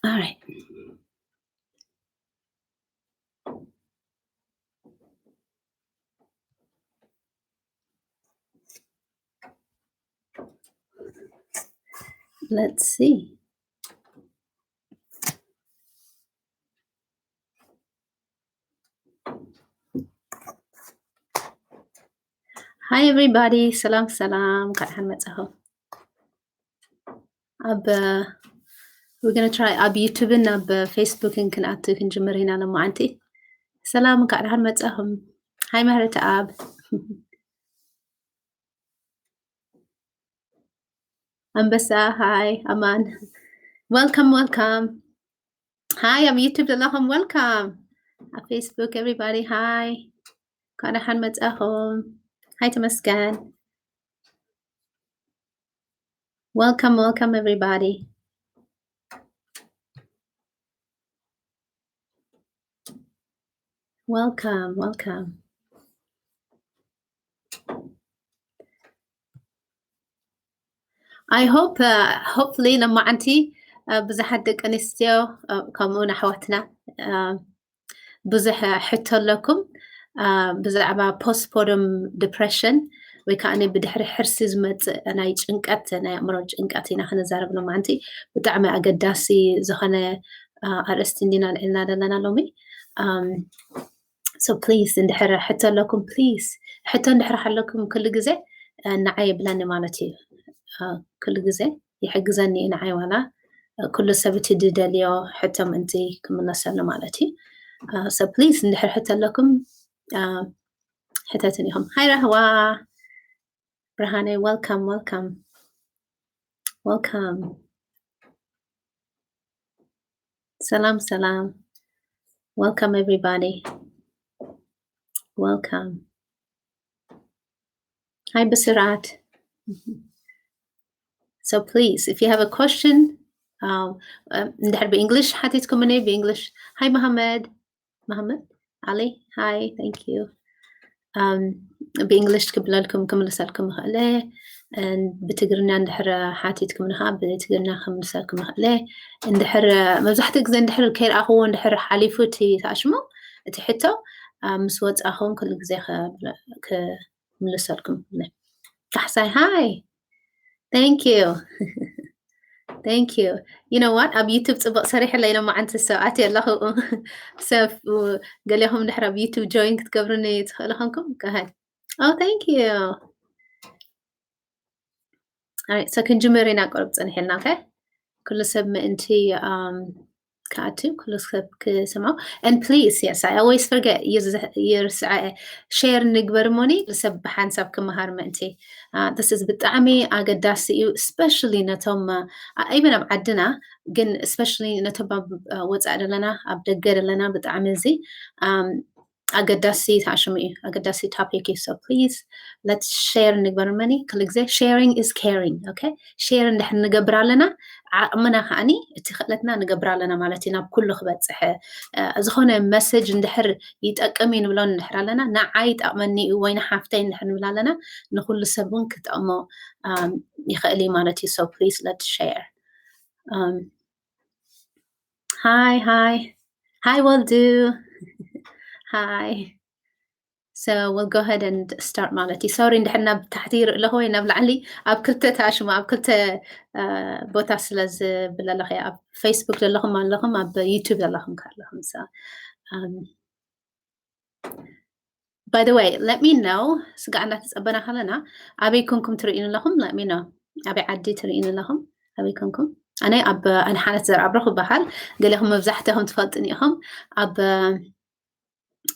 All right. Let's see. Hi everybody. ሰላም ሰላም፣ እንኳዕ ደሓን መጻኹም። ኣብ we're gonna try ኣብ YouTube ን ኣብ Facebook ን ክንኣቱ ክንጅምር ኢና ሎማዓንቲ። ሰላም፣ እንኳዕ ደሓን መጻኹም። ሃይ ምህረተኣብ። ኣንበሳ፣ ሃይ። ኣማን፣ welcome welcome። ሃይ ኣብ YouTube ዘለኹም፣ welcome። ኣብ Facebook everybody ሃይ፣ እንኳዕ ደሓን መጻኹም። ሃይ ተመስገን። Welcome welcome everybody. Welcome welcome. I hope, uh, hopefully ሎማዓንቲ፣ uh, ብዙሓት ደቂ ኣንስትዮ፣ uh, ከምኡ እውን ኣሕዋትና፣ uh, ብዙሕ ሕቶ ኣለኩም፣ uh, ብዛዕባ postpartum depression ወይ ከዓ ብድሕሪ ሕርሲ ዝመፅእ ናይ ጭንቀት፣ ናይ ኣእምሮ ጭንቀት ኢና ክንዛረብ ሎማዓንቲ። ብጣዕሚ ኣገዳሲ ዝኾነ፣ uh, ኣርእስቲ እንዲና ልዕልና ዘለና ሎሚ። Um, so please እንድሕር ሕቶ ኣለኩም፣ please ሕቶ እንድሕር ኣለኩም ኩሉ ግዜ፣ uh፣ ንዓይ የብለኒ ማለት እዩ። Uh፣ ኩሉ ግዜ ይሕግዘኒ እዩ ንዓይ፣ ዋላ፣ uh፣ ኩሉ ሰብ እቲ ዝደልዮ ሕቶ ምእንቲ ክምለሰሉ ማለት እዩ። Uh፣ so please እንድሕር ሕቶ ኣለኩም፣ uh፣ ሕተቱኒ ኢኹም። ሃይ ራህዋ ብርሃነይ፣ welcome welcome welcome። ሰላም ሰላም፣ welcome everybody, welcome። ሃይ ብስራት። So please, if you have a question, um, um, እንድሕር ብእንግሊሽ ሓቲትኩምኒ ብእንግሊሽ። ሃይ መሃመድ፣ መሃመድ ዓሊ፣ ሃይ፣ thank you። Um፣ ብእንግሊሽ ክብለልኩም ክምልሰልኩም ይኽእለ። And ብትግርኛ እንድሕር ሓቲትኩምኒ ከዓ ብትግርኛ ክምልሰልኩም ይኽእለ። እንድሕር፣ መብዛሕትኡ ግዜ እንድሕር ከይረኣኽዎ እንድሕር ሓሊፉ እቲ ተኣሽሞ፣ እቲ ሕቶ፣ uh፣ ምስ ወፃኹም ኩሉ ግዜ ክብለ-፣ ክምልሰልኩም ይኽእለ። ካሕሳይ፣ ሃይ። Thank you. Thank you. You know what? ኣብ YouTube ፅቡቅ ሰሪሐለይ ሎማዓንቲ፣ ሰብ ኣትየ ኣለኹ። ሰብ ገሊኹም ድሕር ኣብ YouTube join ክትገብሩኒ ትኽእሉ ኾንኩም? Go ahead. Oh, thank you. All right, so ክንጅምር ኢና፣ ቁሩብ ፅንሕ ኢልና፣ okay? ኩሉ ሰብ ምእንቲ፣ um፣ ክኣቱ፣ ኩሉ ሰብ ክሰምዖ። And please, yes, I always forget፣ ይርዝ-፣ ይርስዐ፣ share ንግበር እሞኒ፣ ሰብ ብሓንሳብ ክመሃር ምእንቲ። Uh፣ this is ብጣዕሚ ኣገዳሲ እዩ፣ especially ነቶም፣ uh፣ even ኣብ ዓድና፣ ግን especially ነቶም ኣብ፣ uh፣ ወፃኢ ዘለና፣ ኣብ ደገ ዘለና ብጣዕሚ እዚ፣ um፣ ኣገዳሲ ተኣሽሙ እዩ፣ ኣገዳሲ topic እዩ። So please let's share ንግበር እሞኒ። ኩሉ ግዜ sharing is caring፣ okay? Share እንድሕር ንገብር ኣለና፣ ዓቕምና ከዓኒ እቲ ክእለትና ንገብር ኣለና ማለት እዩ፣ ናብ ኩሉ ክበፅሕ። Uh፣ ዝኾነ message እንድሕር ይጠቅም እዩ ንብሎ እንድሕር ኣለና፣ ንዓይ ይጠቕመኒ እዩ ወይ ንሓፍተይ እንድሕር ንብል ኣለና፣ ንኩሉ ሰብ እውን ክጠቕሞ፣ um፣ ይኽእል እዩ ማለት እዩ። So please let's share. Um፣ ሃይ፣ ሃይ። ሃይ ወልዱ። ሃይ። So we'll go ahead and start ማለት እዩ። Sorry፣ እንድሕር ናብ ታሕቲ ይርኢ ኣለኹ ወይ ናብ ላዕሊ፣ ኣብ ክልተ ተኣሽሙ፣ ኣብ ክልተ፣ uh፣ ቦታ ስለ ዝብል ኣለኹ፣ ኣብ Facebook ዘለኹም ኣለኹም፣ ኣብ YouTube ዘለኹም ከ ኣለኹም። So፣ um፣ by the way, let me know፣ ስጋዕ እናተጸበና ከለና ኣበይ ኮንኩም ትርእዩኒ ኣለኹም? Let me know። ኣበይ ዓዲ ትርእዩኒ ኣለኹም? ኣበይ ኮንኩም? ኣነ ኣብ ኣድሓነት ዘርኣብሩኽ ይበሃል። ገሌኹም መብዛሕትኹም ትፈልጥኒ ኢኹም። ኣብ፣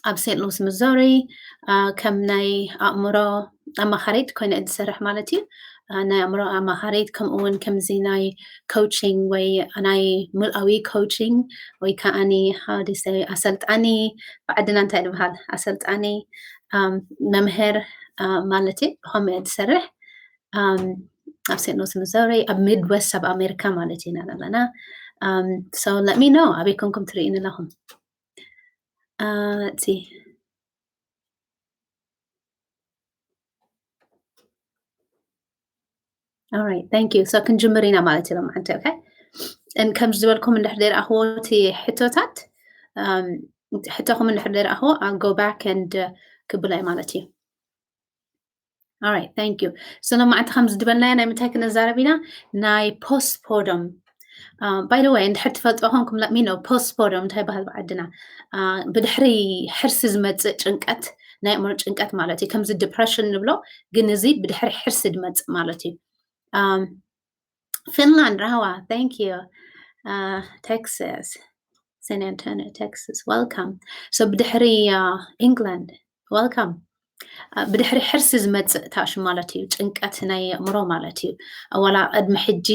ኣብ ሴንት ሉዊስ ሚዙሪ፣ uh፣ ከም ናይ ኣእምሮ ኣማኻሪት ኮይነ እየ ዝሰርሕ ማለት እዩ። Uh፣ ናይ ኣእምሮ ኣማኻሪት፣ ከምኡ እውን ከምዚ ናይ coaching ወይ ናይ ምልኣዊ coaching ወይ ከዓኒ፣ how do you say፣ ኣሰልጣኒ፣ ብዓድና እንታይ ዝበሃል፣ ኣሰልጣኒ፣ um፣ መምህር፣ uh፣ ማለት እዩ። ብኸምኡ እየ ዝሰርሕ። Um፣ ኣብ ሴንት ሉዊስ ሚዙሪ፣ ኣብ ሚድዌስት ኣብ ኣሜሪካ ማለት ኢና ዘለና። Um፣ so let me know ኣበይ ኮንኩም ትርእዩኒ ኣለኹም። Uh፣ let's see። All right, thank you። So ክንጅምር ኢና ማለት እዩ ሎማዓንቲ፣ okay? ከምዚ ዝበልኩም እንድሕር ዘይረኣኽዎ እቲ ሕቶታት ሕቶኹም እንድሕር ዘይረኣኽዎ go back and ክብሎ እየ ማለት እዩ። Alright, thank you. So ሎማዓንቲ ከም ዝድበልናዮ ናይ ምንታይ ክነዛረብ ኢና? ናይ postpartum። By the way, እንድሕር ትፈልጥዎ ኮንኩም let me know። Postpartum እንታይ ይበሃል ብዓድና? ብድሕሪ ሕርሲ ዝመፅእ ጭንቀት፣ ናይ ኣእምሮ ጭንቀት ማለት እዩ። ከምዚ depression ንብሎ፣ ግን እዚ ብድሕሪ ሕርሲ ዝመፅእ ማለት እዩ። ፊንላንድ ራህዋ፣ thank you። Texas፣ San Antonio, Texas, welcome። So ብድሕሪ England፣ welcome። ብድሕሪ ሕርሲ ዝመፅእ ታሽ ማለት እዩ፣ ጭንቀት ናይ ኣእምሮ ማለት እዩ። ዋላ ቅድሚ ሕጂ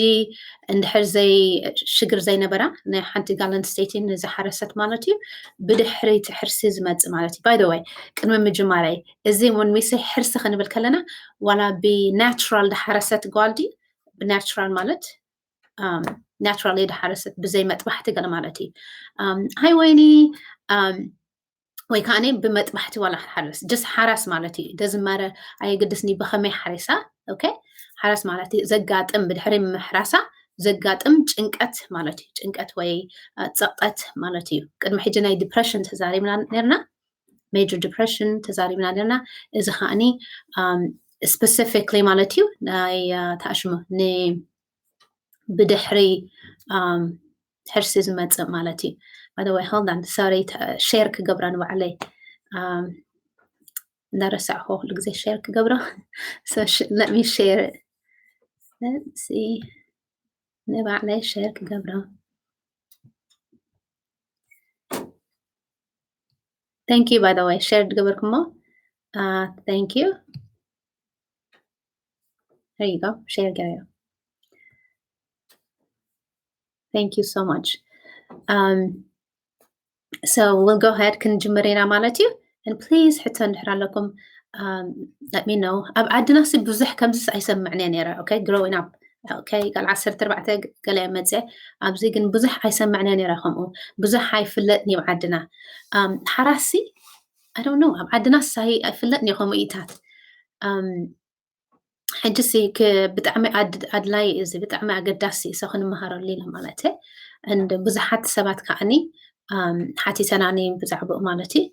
እንድሕር ዘይ ሽግር ዘይነበራ ናይ ሓንቲ ጓል ኣንስተይቲ ንዝሓረሰት ማለት እዩ፣ ብድሕሪ እቲ ሕርሲ ዝመፅእ ማለት እዩ። By the way፣ ቅድሚ ምጅማረይ፣ እዚ when we say ሕርሲ ክንብል ከለና ዋላ ብናቹራል ዝሓረሰት ጓል ድዩ? ብናቹራል ማለት ናቹራሊ ዝሓረሰት ብዘይ መጥባሕቲ ገለ ማለት እዩ። ሃይ ወይኒ፣ ወይ ከዓ ብመጥባሕቲ ዋላ ሓረስ፣ just ሓራስ ማለት እዩ። ደዝማረ ኣየገድስኒ ብኸመይ ሓሪሳ። ኦኬ፣ ሓራስ ማለት እዩ ዘጋጥም፣ ብድሕሪ ምሕራሳ ዘጋጥም ጭንቀት ማለት እዩ። ጭንቀት ወይ ፀቕጠት ማለት እዩ። ቅድሚ ሕጂ ናይ ዲፕሬሽን ተዛሪብና ነርና፣ ሜጀር ዲፕሬሽን ተዛሪብና ነርና። እዚ ከዓኒ specifically ማለት እዩ ናይ ታሽሙ ብድሕሪ ሕርሲ ዝመፅእ ማለት እዩ። By the way, hold on, sorry፣ ሼር ክገብራ ንባዕለይ እንዳረሳዕኹ ኩሉ ግዜ ሼር ክገብሮ። Let me share it. ንባዕለይ ሼር ክገብሮ። Thank you, by the way, ሼር ዝገበርኩሞ። Thank you. There you go. ሼር ገይረዮ። Thank you so much. So we'll go ahead፣ ክንጅምር ኢና ማለት እዩ። And please፣ ሕቶ እንድሕር ኣለኩም let me know። ኣብ ዓድና ሲ ብዙሕ ከምዚስ ኣይሰምዕን እየ ነይረ። ኦኬ፣ growing up፣ ኦኬ፣ ቃል ዓሰርተ ኣርባዕተ ገለ መፅአ፣ ኣብዚ ግን ብዙሕ ኣይሰምዕን እየ ነይረ። ከምኡ ብዙሕ ኣይፍለጥን እዩ ዓድና። ሓራሲ I don't know፣ ኣብ ዓድና ሳይ ኣይፍለጥን እዩ ከምኡ ኢታት። ሕጂ ሲ ብጣዕሚ ኣድላይ፣ እዚ ብጣዕሚ ኣገዳሲ፣ ሰው ክንመሃረሉ ኢለ ማለት እየ። And ብዙሓት ሰባት ከዓኒ ሓቲተናኒ ብዛዕባኡ ማለት እዩ።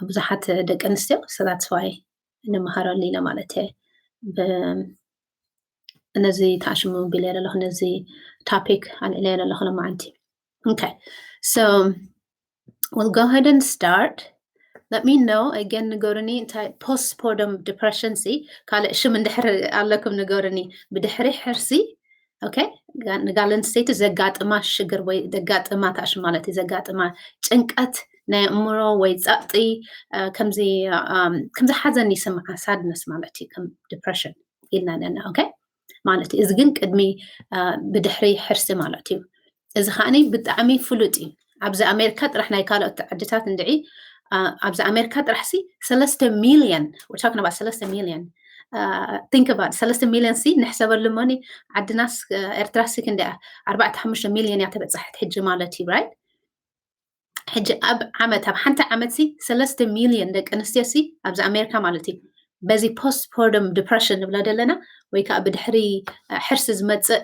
ብዙሓት ደቂ ኣንስትዮ፣ so that's why ንምሃረሉ ኢለ ማለት እየ። ነዚ ታሽሙ ቢለ ዘለኹ፣ ነዚ ቶፒክ ኣልዒለ ዘለኹ ሎማዓንቲ። Okay, so we'll go ahead and start. Let me know again፣ ንገሩኒ እንታይ postpartum depression ሲ፣ ካልእ ሽም እንድሕር ኣለኩም ንገሩኒ። ብድሕሪ ሕርሲ፣ ኦኬ፣ ንጋል ኣንስተይቲ ዘጋጥማ ሽግር ወይ ዘጋጥማ ታሽ ማለት እዩ፣ ዘጋጥማ ጭንቀት ናይ ኣእምሮ ወይ ጸቕጢ፣ ከምዚ ከምዚ ሓዘን ይስምዓ፣ ሳድነስ ማለት እዩ፣ ከም ዲፕሬሽን ኢልና ኣለና። ኦኬ፣ ማለት እዩ። እዚ ግን ቅድሚ ብድሕሪ ሕርሲ ማለት እዩ። እዚ ከዓኒ ብጣዕሚ ፍሉጥ እዩ። ኣብዚ ኣሜሪካ ጥራሕ፣ ናይ ካልኦት ዓድታት እንድዒ፣ ኣብዚ ኣሜሪካ ጥራሕ ሲ ሰለስተ ሚልዮን፣ we're talking about ሰለስተ ሚልዮን፣ think about ሰለስተ ሚልዮን ሲ ንሕሰበሉ እሞኒ፣ ዓድናስ ኤርትራ ሲ ክንደይ እያ? ኣርባዕተ ሓሙሽተ ሚልዮን እያ ተበጻሕት ሕጂ ማለት እዩ፣ right? ሕጂ ኣብ ዓመት፣ ኣብ ሓንቲ ዓመት ሲ ሰለስተ ሚልዮን ደቂ ኣንስትዮ ሲ ኣብዚ ኣሜሪካ ማለት እዩ በዚ postpartum depression ንብሎ ዘለና፣ ወይ ከዓ ብድሕሪ ሕርሲ ዝመፅእ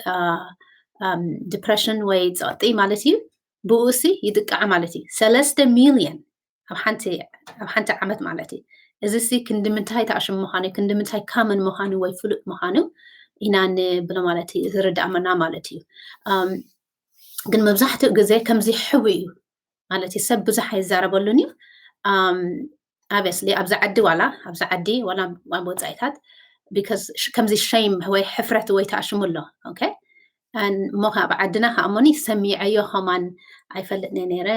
ዲፕሬሽን ወይ ፀቕጢ ማለት እዩ፣ ብኡ ሲ ይጥቃዕ ማለት እዩ። ሰለስተ ሚልዮን ኣብ ሓንቲ፣ ኣብ ሓንቲ ዓመት ማለት እዩ። እዚ ሲ ክንዲ ምንታይ ተኣሽሙ ምዃኑ፣ ክንዲ ምንታይ common ምዃኑ ወይ ፍሉጥ ምዃኑ ኢና ንብሎ ማለት እዩ፣ ዝርዳእመና ማለት እዩ። ግን መብዛሕትኡ ግዜ ከምዚ ሕዊ እዩ ማለት እዩ፣ ሰብ ብዙሕ ኣይዛረበሉን እዩ። Obviously ኣብዚ ዓዲ ዋላ፣ ኣብዚ ዓዲ ዋላ ኣብ ወፃኢታት፣ because ከምዚ ሸይም ወይ ሕፍረት ወይ ተኣሽሙ ኣሎ። ኦኬ፣ እሞ ኣብ ዓድና ከኣ እሞኒ ሰሚዐዮ ከማን ኣይፈልጥን እየ ነይረ፣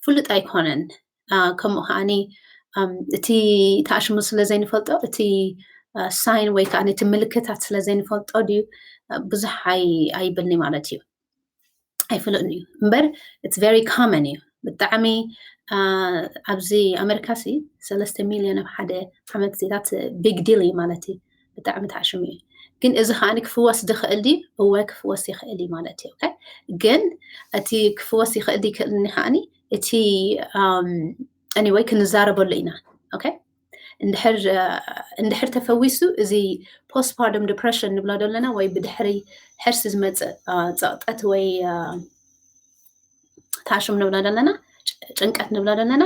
ፍሉጥ ኣይኮነን። ከምኡ ከዓኒ እቲ ተኣሽሙ ስለ ዘይንፈልጦ፣ እቲ ሳይን ወይ ከዓ እቲ ምልክታት ስለ ዘይንፈልጦ ድዩ ብዙሕ ኣይብልኒ ማለት እዩ። ኣይፍልጥን እዩ እምበር፣ it's very common እዩ ብጣዕሚ። ኣብዚ ኣሜሪካ ሲ ሰለስተ ሚልዮን ኣብ ሓደ ዓመት ዜታት big deal እዩ ማለት እዩ። ብጣዕሚ ተኣሽሙ እዩ። ግን እዚ ከዓኒ ክፍወስ ዝኽእል ድዩ? እወ፣ ክፍወስ ይኽእል እዩ ማለት እዩ። ኦኬ፣ ግን እቲ ክፍወስ ይኽእል ድዩ ይክእልኒ ከዓኒ እቲ anyway ክንዛረበሉ ኢና። ኦኬ፣ እንድሕር እንድሕር ተፈዊሱ፣ እዚ postpartum depression ንብሎ ዘለና ወይ ብድሕሪ ሕርሲ ዝመፅእ ፀቕጠት ወይ ታሽም ንብሎ ዘለና፣ ጭንቀት ንብሎ ዘለና፣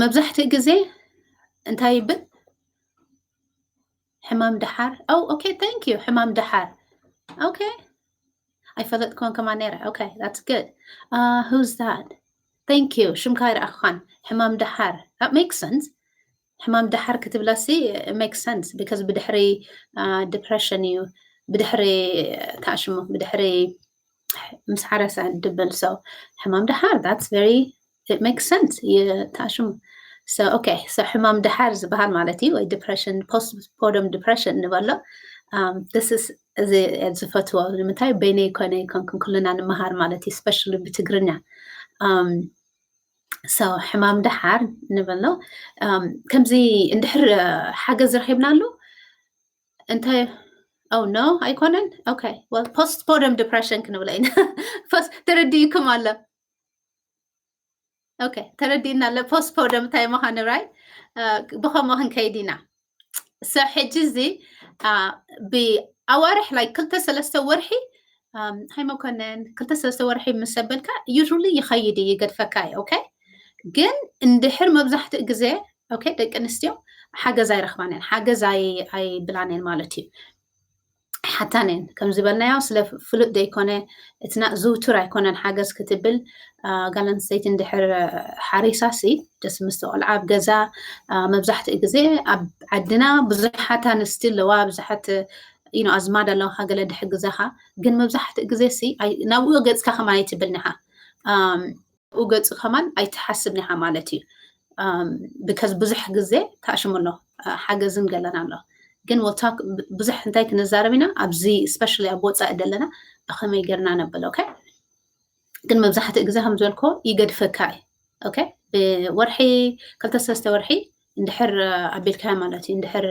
መብዛሕትኡ ግዜ እንታይ ይብል? ሕማም ደሓር። Oh, okay, thank you. ሕማም ደሓር። Okay. ኣይፈለጥኩን ከማን ነይረ። Okay, that's good. Uh, who's that? Thank you. ሽምካ ኣይረኣኽኻን። ሕማም ደሓር። That makes sense. ሕማም ደሓር ክትብላ ሲ make sense because ብድሕሪ depression እዩ፣ ብድሕሪ ታሽሙ፣ ብድሕሪ ምስ ሓረሰ ድብል። So ሕማም ደሓር, that's very, it makes sense። ይታሽሙ። So okay, so ሕማም ደሓር ዝበሃል ማለት እዩ ወይ depression, postpartum depression ንበሎ። This is እዚ ዝፈትዎ ንምንታይ በይነይ ኮነ ይኮንኩን ኩልና ንምሃር ማለት እዩ፣ especially ብትግርኛ። So ሕማም ደሓር ንበሎ። ከምዚ እንድሕር ሓገዝ ረኺብናሉ እንታይ? Oh no, ኣይኮነን። Okay, well, postpartum depression ክንብሎ ኢና። ተረዲእኩም ኣሎ? Okay, ተረዲእና ኣሎ postpartum እንታይ ምዃኑ፣ right? ብኸምኡ ክንከይድ ኢና። So ሕጂ እዚ ብኣዋርሕ like ክልተ ሰለስተ ወርሒ፣ ሃይ መኮነን፣ ክልተ ሰለስተ ወርሒ ምስ ኣበልካ usually ይኸይድ እዩ፣ ይገድፈካ እዩ። Okay፣ ግን እንድሕር መብዛሕትኡ ግዜ okay ደቂ ኣንስትዮ ሓገዝ ኣይረኽባን እየን፣ ሓገዝ ኣይብላን እየን ማለት እዩ። ሓታን እየን ከም ዝበልናዮ ስለ ፍሉጥ ዘይኮነ፣ እትና ዝውቱር ኣይኮነን ሓገዝ ክትብል። ጓል ኣንስተይቲ እንድሕር ሓሪሳ ሲ ደስ ምስቲ ቆልዓ ኣብ ገዛ፣ መብዛሕትኡ ግዜ ኣብ ዓድና ብዙሓት ኣንስቲ ኣለዋ፣ ብዙሓት you know ኣዝማድ ኣለዋኻ ገለ ድሕግዛኻ። ግን መብዛሕትኡ ግዜ ሲ ናብኡ ገፅካ ከማን ኣይትብልን ኢኻ፣ ናብኡ ገፁ ከማን ኣይትሓስብን ኢኻ ማለት እዩ። Because ብዙሕ ግዜ ታሽሙ ኣሎ፣ ሓገዝን ገለን ኣሎ። ግን we'll talk ብዙሕ እንታይ ክንዛረብ ኢና ኣብዚ፣ especially ኣብ ወፃኢ ዘለና ብኸመይ ጌርና ነብል። Okay፣ ግን መብዛሕትኡ ግዜ ከም ዝበልኮ ይገድፈካ እዩ። Okay፣ ብወርሒ ክልተ ሰለስተ ወርሒ እንድሕር ኣቢልካዮ ማለት እዩ፣ እንድሕር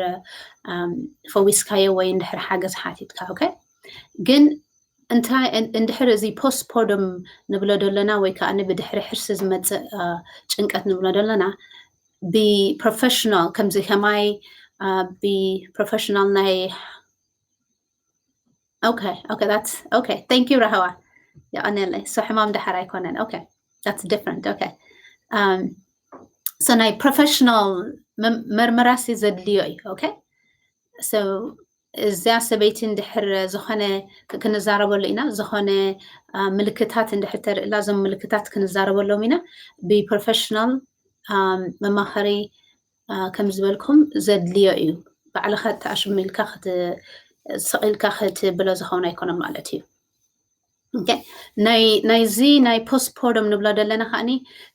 ፈዊስካዮ ወይ እንድሕር ሓገዝ ሓቲትካ። Okay፣ ግን እንታይ እንድሕር እዚ postpartum ንብሎ ዘለና ወይ ከዓ ብድሕሪ ሕርሲ ዝመፅእ ጭንቀት ንብሎ ዘለና ብፕሮፌሽናል ከምዚ ከማይ ብፕሮፌሽናል ናይ Okay, okay, that's okay. Thank you ራህዋ። የቐንየለይ። So ሕማም ደሓር ኣይኮነን። Okay, that's different. Okay. So ናይ ፕሮፌሽናል መርመራ ሲ ዘድልዮ እዩ። Okay፣ so እዚኣ ሰበይቲ እንድሕር ዝኾነ ክንዛረበሉ ኢና፣ ዝኾነ ምልክታት እንድሕር ተርእላ እዞም ምልክታት ክንዛረበሎም ኢና። ብፕሮፌሽናል መማኸሪ ከም ዝበልኩም ዘድልዮ እዩ። ባዕልኻ ተኣሽሙ ኢልካ ስቕ ኢልካ ክትብሎ ዝኸውን ኣይኮነን ማለት እዩ። ናይዚ ናይ postpartum ንብሎ ዘለና ከዓኒ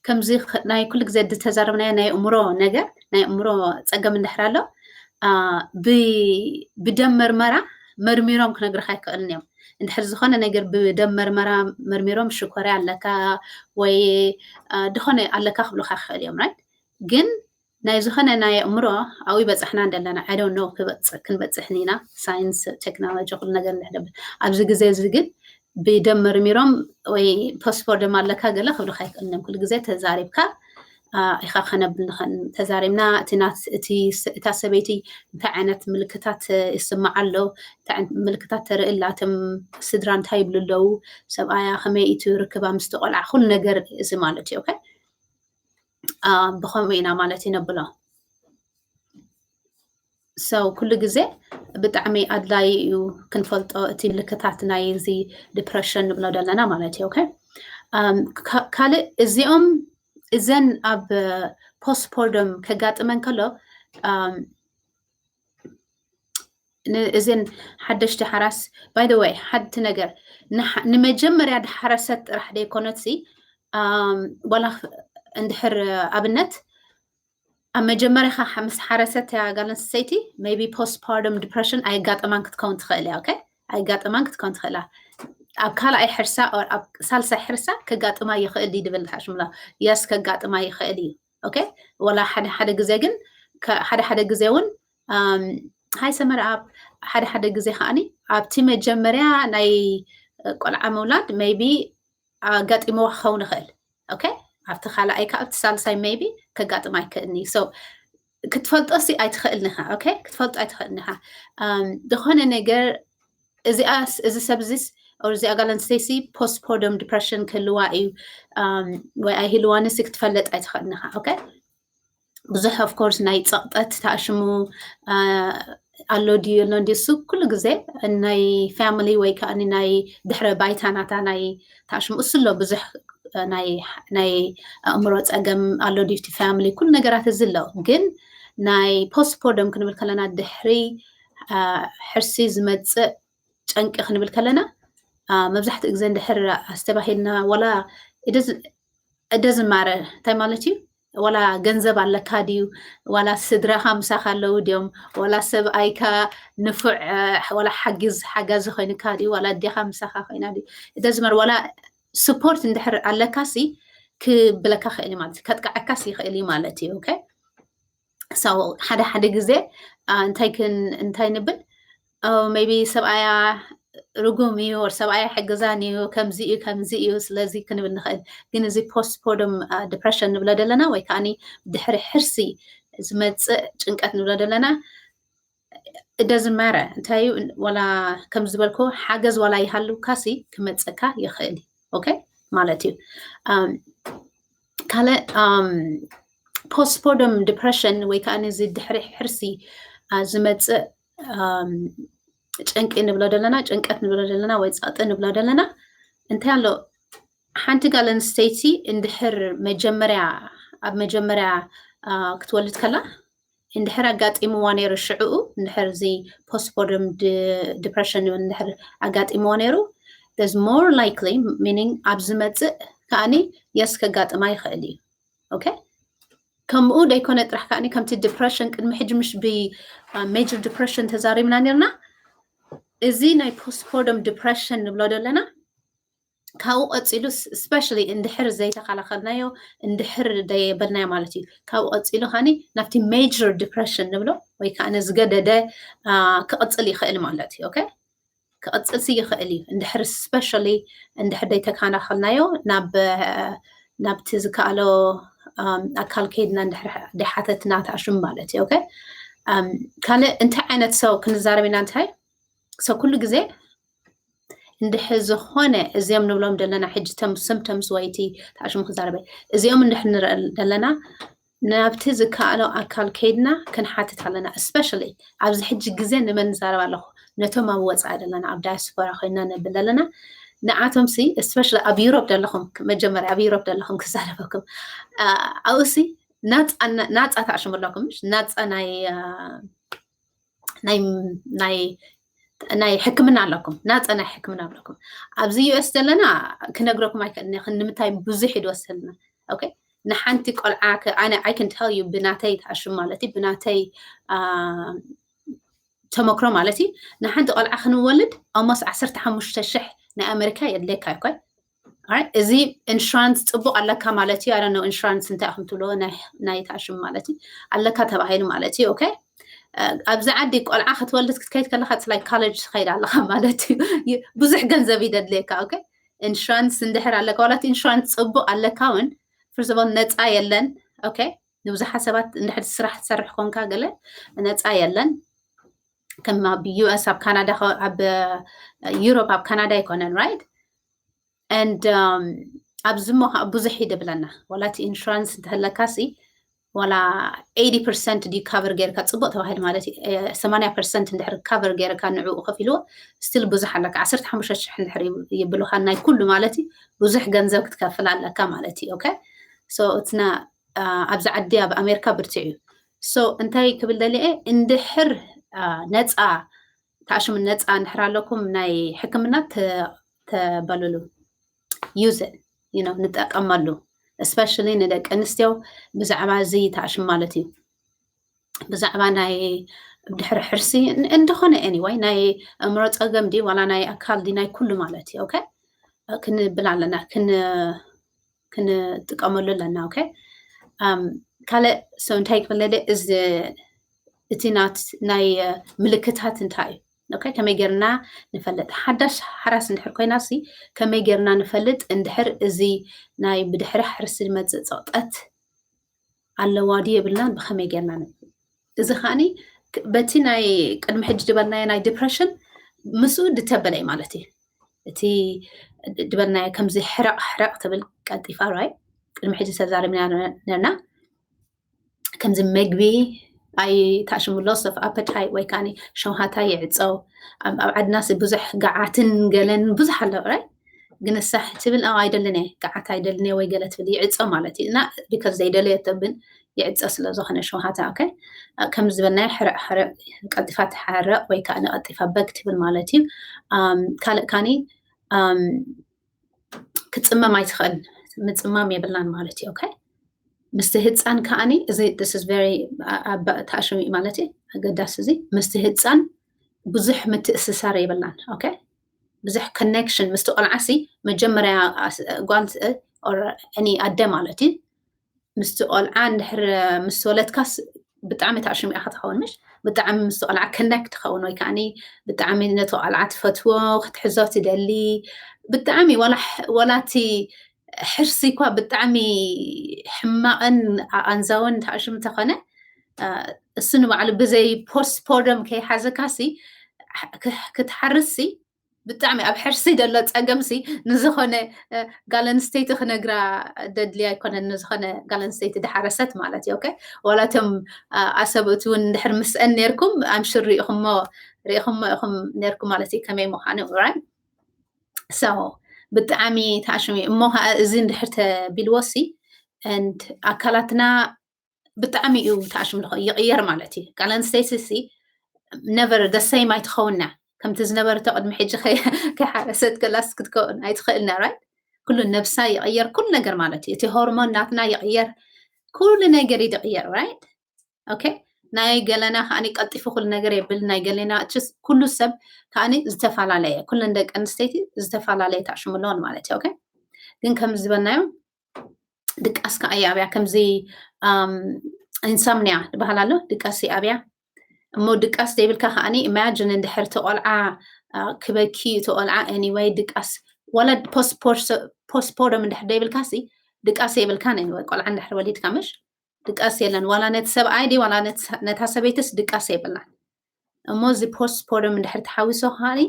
ከምዚ ናይ ኩሉ ግዜ ዝተዛረብናዮ ናይ እምሮ ነገር፣ ናይ እምሮ ፀገም እንድሕር ኣሎ ብደም መርመራ መርሚሮም ክነግርካ ኣይክእልን እዮም። እንድሕር ዝኾነ ነገር ብደም መርመራ መርሚሮም ሽኮርያ ኣለካ ወይ ዝኾነ ኣለካ ክብሉካ ይኽእል እዮም። Right፣ ግን ናይ ዝኾነ ናይ ኣእምሮ ኣብኡ ይበፃሕና እንደለና I don't know ክንበፅሕ ኢና። ሳይንስ፣ ቴክኖሎጂ፣ ኩሉ ነገር ንሕደብ ኣብዚ ግዜ እዚ ግን ብደም መርሚሮም ወይ postpartum ኣለካ ገለ ክብልካ ኣይክእልን እዮም። ኩሉ ግዜ ተዛሪብካ ኢኻ ከነብል ንኽእል። ተዛሪብና እታ ሰበይቲ እንታይ ዓይነት ምልክታት ይስምዓ ኣሎ፣ እንታይ ዓይነት ምልክታት ተርኢ ኣላ፣ እቶም ስድራ እንታይ ይብሉ ኣለዉ፣ ሰብኣያ ከመይ እዩ ርክባ ምስቲ ቆልዓ፣ ኩሉ ነገር እዚ ማለት እዩ። Okay፣ ብኸምኡ ኢና ማለት እዩ ነብሎ። So ኩሉ ግዜ ብጣዕሚ ኣድላይ እዩ ክንፈልጦ እቲ ምልክታት ናይ እዚ ዲፕረሽን ንብሎ ዘለና ማለት እዩ። Okay፣ ካልእ እዚኦም እዘን ኣብ postpartum ከጋጥመን ከሎ እዘን ሓደሽቲ ሓራስ፣ by the way፣ ሓንቲ ነገር ንመጀመርያ ድሓረሰት ጥራሕ ደይኮነትሲ ዋላ እንድሕር ኣብነት ኣብ መጀመርያ ምስ ሓረሰት እያ ጓል ኣንስተይቲ maybe postpartum depression ኣይጋጠማን ክትከውን ትኽእል እያ። Okay፣ ኣይጋጠማን ክትከውን ትኽእል እያ። ኣብ ካልኣይ ሕርሳ ኣብ ሳልሳይ ሕርሳ ከጋጥማ ይኽእል እዩ ድብል ሓሽምላ። Yes፣ ከጋጥማ ይኽእል እዩ። Okay፣ ወላ ሓደ ሓደ ግዜ ግን ሓደ ሓደ ግዜ እውን ሃይ ሰመረ ኣብ ሓደ ሓደ ግዜ ከዓኒ ኣብቲ መጀመርያ ናይ ቆልዓ ምውላድ maybe ኣጋጢምዋ ክኸውን ይኽእል። Okay፣ ኣብቲ ካልኣይ ካብ ኣብቲ ሳልሳይ maybe ከጋጥም ኣይክእልኒ። So ክትፈልጦ ሲ ኣይትኽእልን ኢኻ። ኦኬ፣ ክትፈልጦ ኣይትኽእልን ኢኻ። ኣም፣ ዝኾነ ነገር እዚኣ እዚ ሰብ እዚስ or እዚኣ ጓል ኣንስተይቲ ፖስትፖርተም ዲፕሬሽን ክህልዋ እዩ፣ ኣም፣ ወይ ኣይህልዋን ሲ ክትፈልጥ ኣይትኽእልን ኢኻ። ኦኬ፣ ብዙሕ of course ናይ ጸቕጠት ተኣሽሙ ኣሎ ድዩ ኣሎ ድዩ፣ እሱ ኩሉ ግዜ ናይ ፋሚሊ ወይ ከዓ ናይ ድሕረ ባይታ ናታ ናይ ተኣሽሙ እሱ ኣሎ። ብዙሕ ናይ ናይ ኣእምሮ ጸገም ኣሎ ድዩ እቲ ፋሚሊ፣ ኩሉ ነገራት እዚ ኣሎ። ግን ናይ ፖስትፖርተም ክንብል ከለና ድሕሪ ሕርሲ ዝመጽእ ጨንቂ ክንብል ከለና፣ መብዛሕትኡ ግዜ እንድሕር ኣስተባሂልና፣ ዋላ it doesn't matter እንታይ ማለት እዩ፣ ዋላ ገንዘብ ኣለካ ድዩ፣ ዋላ ስድራኻ ምሳኻ ኣለዉ ድዮም፣ ዋላ ሰብኣይካ ንፉዕ፣ ዋላ ሓጊዝ ሓጋዚ ኮይንካ ድዩ፣ ዋላ ኣዴኻ ምሳኻ ኮይና ድዩ፣ it doesn't matter፣ ዋላ ስፖርት እንድሕር ኣለካ ሲ ክብለካ ክእል እዩ ማለት እዩ፣ ከጥቅዓካ ሲ ይኽእል እዩ ማለት እዩ። ኦኬ፣ so ሓደ ሓደ ግዜ እንታይ ክን እንታይ ንብል፣ ሜቢ ሰብኣያ ርጉም እዩ፣ ወር ሰብኣያ ሕግዛን እዩ፣ ከምዚ እዩ ከምዚ እዩ፣ ስለዚ ክንብል ንኽእል። ግን እዚ ፖስትፖርተም ዲፕሬሽን ንብሎ ዘለና ወይ ከዓኒ ድሕሪ ሕርሲ ዝመፅእ ጭንቀት ንብሎ ዘለና ደዝማረ እንታይ እዩ፣ ዋላ ከም ዝበልኮ ሓገዝ ዋላ ይሃልውካ ሲ ክመፀካ ይኽእል። ኦኬ ማለት እዩ። ካልእ ፖስትፖርተም ዲፕሬሽን ወይ ከዓ ነዚ ድሕሪ ሕርሲ ዝመፅእ ጨንቂ ንብሎ ዘለና፣ ጭንቀት ንብሎ ዘለና ወይ ጸቕጢ ንብሎ ዘለና እንታይ ኣሎ? ሓንቲ ጓል ኣንስተይቲ እንድሕር መጀመርያ ኣብ መጀመርያ ክትወልድ ከላ እንድሕር ኣጋጢምዋ ነይሩ ሽዕኡ እንድሕር እዚ ፖስትፖርተም ዲፕሬሽን እንድሕር ኣጋጢምዋ ነይሩ there's more likely meaning ኣብ ዝመጽእ ከኣኒ የስ ከጋጥማ ይኽእል እዩ። ኦኬ፣ ከምኡ ደይኮነ ጥራሕ ከኣኒ ከምቲ ዲፕሬሽን ቅድሚ ሕጂ ምሽ ብ ሜጀር ዲፕሬሽን ተዛሪብና ነርና። እዚ ናይ ፖስትፖርተም ዲፕሬሽን ንብሎ ዘለና ካብኡ ቀጺሉ ስፔሻሊ እንድሕር ዘይተኸላኸልናዮ እንድሕር ደየበልናዮ ማለት እዩ። ካብኡ ቀጺሉ ከኒ ናብቲ ሜጀር ዲፕሬሽን ንብሎ ወይ ከዓ ነዝገደደ ክቕጽል ይኽእል ማለት እዩ። ኦኬ፣ ክቕጽልሲ ይኽእል እዩ። እንድሕር ስፔሻሊ እንድሕር ደይተከናኸልናዮ ናብ ናብቲ ዝከኣሎ ኣካል ከይድና እንድሕር ደይሓተትና ተኣሽሙ ማለት እዩ። ኦኬ፣ ካልእ እንታይ ዓይነት ሰው ክንዛረብ ኢና? እንታይ ሰው ኩሉ ግዜ እንድሕር ዝኾነ እዚኦም ንብሎም ዘለና ሕጂ ቶም ስምፕቶምስ ወይ እቲ ተኣሽሙ ክዛረበ እዚኦም እንድሕር ንርኢ ዘለና ናብቲ ዝከኣሎ ኣካል ከይድና ክንሓትት ኣለና። ስፔሻሊ ኣብዚ ሕጂ ግዜ ንመን ንዛረብ ኣለኹ? ነቶም ኣብ ወፃኢ ዘለና ኣብ ዳያስፖራ ኮይና ነብል ዘለና ንዓቶም ሲ ስፔሻሊ ኣብ ዩሮፕ ዘለኹም መጀመርያ ኣብ ዩሮፕ ዘለኹም ክዛረበኩም ኣብኡ ሲ ናፃ ተኣሽሙ ኣለኩም ናፃ ናይ ናይ ናይ ናይ ሕክምና ኣለኩም ናፀ ናይ ሕክምና ኣለኩም። ኣብዚ ዩኤስ ዘለና ክነግረኩም ኣይክእልን ንምንታይ ብዙሕ ይድወሰልና። ኦኬ፣ ንሓንቲ ቆልዓ ኣነ I can tell you ብናተይ ተኣሽም ማለት እዩ ብናተይ ተመክሮ ማለት እዩ ንሓንቲ ቆልዓ ክንወልድ almost ዓሰርተ ሓሙሽተ ሽሕ ናይ ኣሜሪካ የድልየካ ይኮይ እዚ ኢንሹራንስ ፅቡቅ ኣለካ ማለት እዩ። ኣነ ኢንሹራንስ እንታይ ኢኹም ትብልዎ ናይ ተኣሽሙ ማለት እዩ ኣለካ ተባሂሉ ማለት እዩ። ኦኬ ኣብዚ ዓዲ ቆልዓ ክትወልድ ክትከይድ ከለካ it's like college ትኸይድ ኣለካ ማለት እዩ። ብዙሕ ገንዘብ ይደድልየካ። ኦኬ ኢንሹራንስ እንድሕር ኣለካ ዋላ እቲ ኢንሹራንስ ፅቡቅ ኣለካ እውን first of all ነፃ የለን። ኦኬ ንብዙሓት ሰባት እንድሕር ስራሕ ትሰርሕ ኮንካ ገለ ነፃ የለን። ከም ኣብ ዩኤስ ኣብ ካናዳ ኣብ ዩሮፕ ኣብ ካናዳ ኣይኮነን right and ኣብዚ ሞ ከዓ ብዙሕ ይደብለና ዋላ እቲ ኢንሹራንስ እንተህለካ ሲ ዋላ eighty percent ድዩ ካቨር ገይርካ ፅቡቅ ተባሂሉ ማለት እዩ ሰማንያ percent እንድሕር ካቨር ገይርካ ንዕኡ ከፊልዎ still ብዙሕ ኣለካ ዓሰርተ ሓሙሽተ ሽሕ እንድሕር ይብሉካ ናይ ኩሉ ማለት እዩ ብዙሕ ገንዘብ ክትከፍል ኣለካ ማለት እዩ። ኦኬ so it's not ኣብዚ ዓዲ ኣብ ኣሜሪካ ብርትዕ እዩ። so እንታይ ክብል ደሊየ እንድሕር ነፃ ተኣሽሙ ነፃ እንድሕር ኣለኩም ናይ ሕክምና ተበልሉ use it you know ንጠቀመሉ especially ንደቂ ኣንስትዮ ብዛዕባ እዚ ተኣሽሙ ማለት እዩ ብዛዕባ ናይ ድሕሪ ሕርሲ እንተኾነ anyway ናይ ኣእምሮ ፀገም ዲ ዋላ ናይ ኣካል ዲ ናይ ኩሉ ማለት እዩ። ኦኬ ክንብል ኣለና ክንጥቀመሉ ኣለና። ኦኬ ካልእ ሰው እንታይ ክብል እዚ እቲ ናት ናይ ምልክታት እንታይ እዩ? ኦኬ ከመይ ጌርና ንፈልጥ? ሓዳሽ ሓራስ እንድሕር ኮይና ሲ ከመይ ጌርና ንፈልጥ እንድሕር እዚ ናይ ብድሕሪ ሕርሲ ዝመፅእ ፀቕጠት ኣለዋ ድዩ የብልናን ብኸመይ ጌርና ንፈልጥ? እዚ ከዓኒ በቲ ናይ ቅድሚ ሕጂ ዝበልናዮ ናይ ዲፕረሽን ምስኡ ድተበለ እዩ ማለት እዩ። እቲ ዝበልናዮ ከምዚ ሕረቕ ሕረቕ ትብል ቀልጢፋ፣ right? ቅድሚ ሕጂ ተዛሪብና ነርና። ከምዚ መግቢ ኣይታሽሙ፣ loss of appetite ወይ ከዓኒ ሸውሃታ ይዕፀው። ኣብ ዓድናስ ብዙሕ ገዓትን ገለን ብዙሕ ኣሎ፣ right? ግን እሳ ትብል ኣይደልን እየ፣ ገዓት ኣይደልን እየ ወይ ገለ ትብል፣ ይዕፀው ማለት እዩ። እና because ዘይደለየቶ ብን ይዕፀ ስለ ዝኾነ ሸውሃታ። Okay፣ ከም ዝበልናዮ ሕረቕ ሕረቕ፣ ቀልጢፋ ትሓረቕ ወይ ከዓ ንቐልጢፋ በግ ትብል ማለት እዩ። ካልእ ካኒ ክፅመም ኣይትኽእል፣ ምፅማም የብላን ማለት እዩ። Okay፣ ምስቲ ህፃን ከዓኒ እዚ this is very ታሽሙ ማለት እዩ፣ ኣገዳሲ እዚ። ምስቲ ህፃን ብዙሕ ምትእስሳር የብላን። Okay፣ ብዙሕ ኮኔክሽን ምስቲ ቆልዓሲ መጀመርያ ጓል እኒ ኣደ ማለት እዩ። ምስቲ ቆልዓ እንድሕር ምስ ወለድካስ ብጣዕሚ ታሽሙ ኢኻ ትኸውን፣ ምሽ? ብጣዕሚ ምስቲ ቆልዓ ኮኔክት ትኸውን ወይ ከዓኒ ብጣዕሚ ነቲ ቆልዓ ትፈትዎ፣ ክትሕዞ ትደሊ። ብጣዕሚ ወላ ወላቲ ሕርሲ እኳ ብጣዕሚ ሕማቕን ኣንዛውን ታሽሙ እንተኾነ፣ እሱ ንባዕሉ ብዘይ ፖስትፖርደም ከይሓዘካሲ ክትሓርስሲ ብጣዕሚ ኣብ ሕርሲ ዘሎ ጸገምሲ ንዝኾነ ጋል ኣንስተይቲ ክነግራ ደድልያ ኣይኮነን፣ ንዝኾነ ጋል ኣንስተይቲ ድሓረሰት ማለት እዩ። Okay፣ ዋላ እቶም ኣሰብኡት እውን እንድሕር ምስአን ነርኩም ኣምሽር ሪኢኹሞ ሪኢኹሞ ኢኹም ነርኩም ማለት እዩ ከመይ ምዃኑ፣ right? So ብጣዕሚ ታሽሙ እሞ ከዓ እዚ እንድሕር ተቢልዎሲ and ኣካላትና ብጣዕሚ እዩ ታሽሙ ይቕየር ማለት እዩ። ጋል ኣንስተይቲ ሲ never the same ኣይትኸውንና፣ ከምቲ ዝነበረቶ ቅድሚ ሕጂ ከይሓረሰት ከላስ ክትከውን ኣይትኽእልና፣ right? ኩሉ ነብሳ ይቕየር፣ ኩሉ ነገር ማለት እዩ። እቲ ሆርሞን ናትና ይቕየር፣ ኩሉ ነገር ይቕየር፣ right? Okay፣ ናይ ገለና ከዓኒ ቀልጢፉ ኩሉ ነገር የብል፣ ናይ ገለና ኩሉ ሰብ ከዓኒ ዝተፈላለየ፣ ኩለን ደቂ ኣንስተይቲ ዝተፈላለየ ታሽሙ ኣለዎን ማለት እዩ። Okay፣ ግን ከም ዝበልናዮ ድቃስ ከዓ ይኣብያ፣ ከምዚ ኢንሶምኒያ ዝበሃል ኣሎ፣ ድቃስ ይኣብያ። እሞ ድቃስ ዘይብልካ ከዓኒ ኢማጂን እንድሕር እቲ ቆልዓ ክበኪ፣ እቲ ቆልዓ anyway ድቃስ ዋላ ፖስትፖርደም እንድሕር ዘይብልካ ሲ ድቃስ የብልካን። Anyway ቆልዓ እንድሕር ወሊድካ ምሽ ድቃስ የለን፣ ዋላ ነቲ ሰብኣይ ዲ ዋላ ነታ ሰበይትስ ድቃስ የብላን። እሞ እዚ ፖስትፖርደም እንድሕር ተሓዊሶ ከዓኒ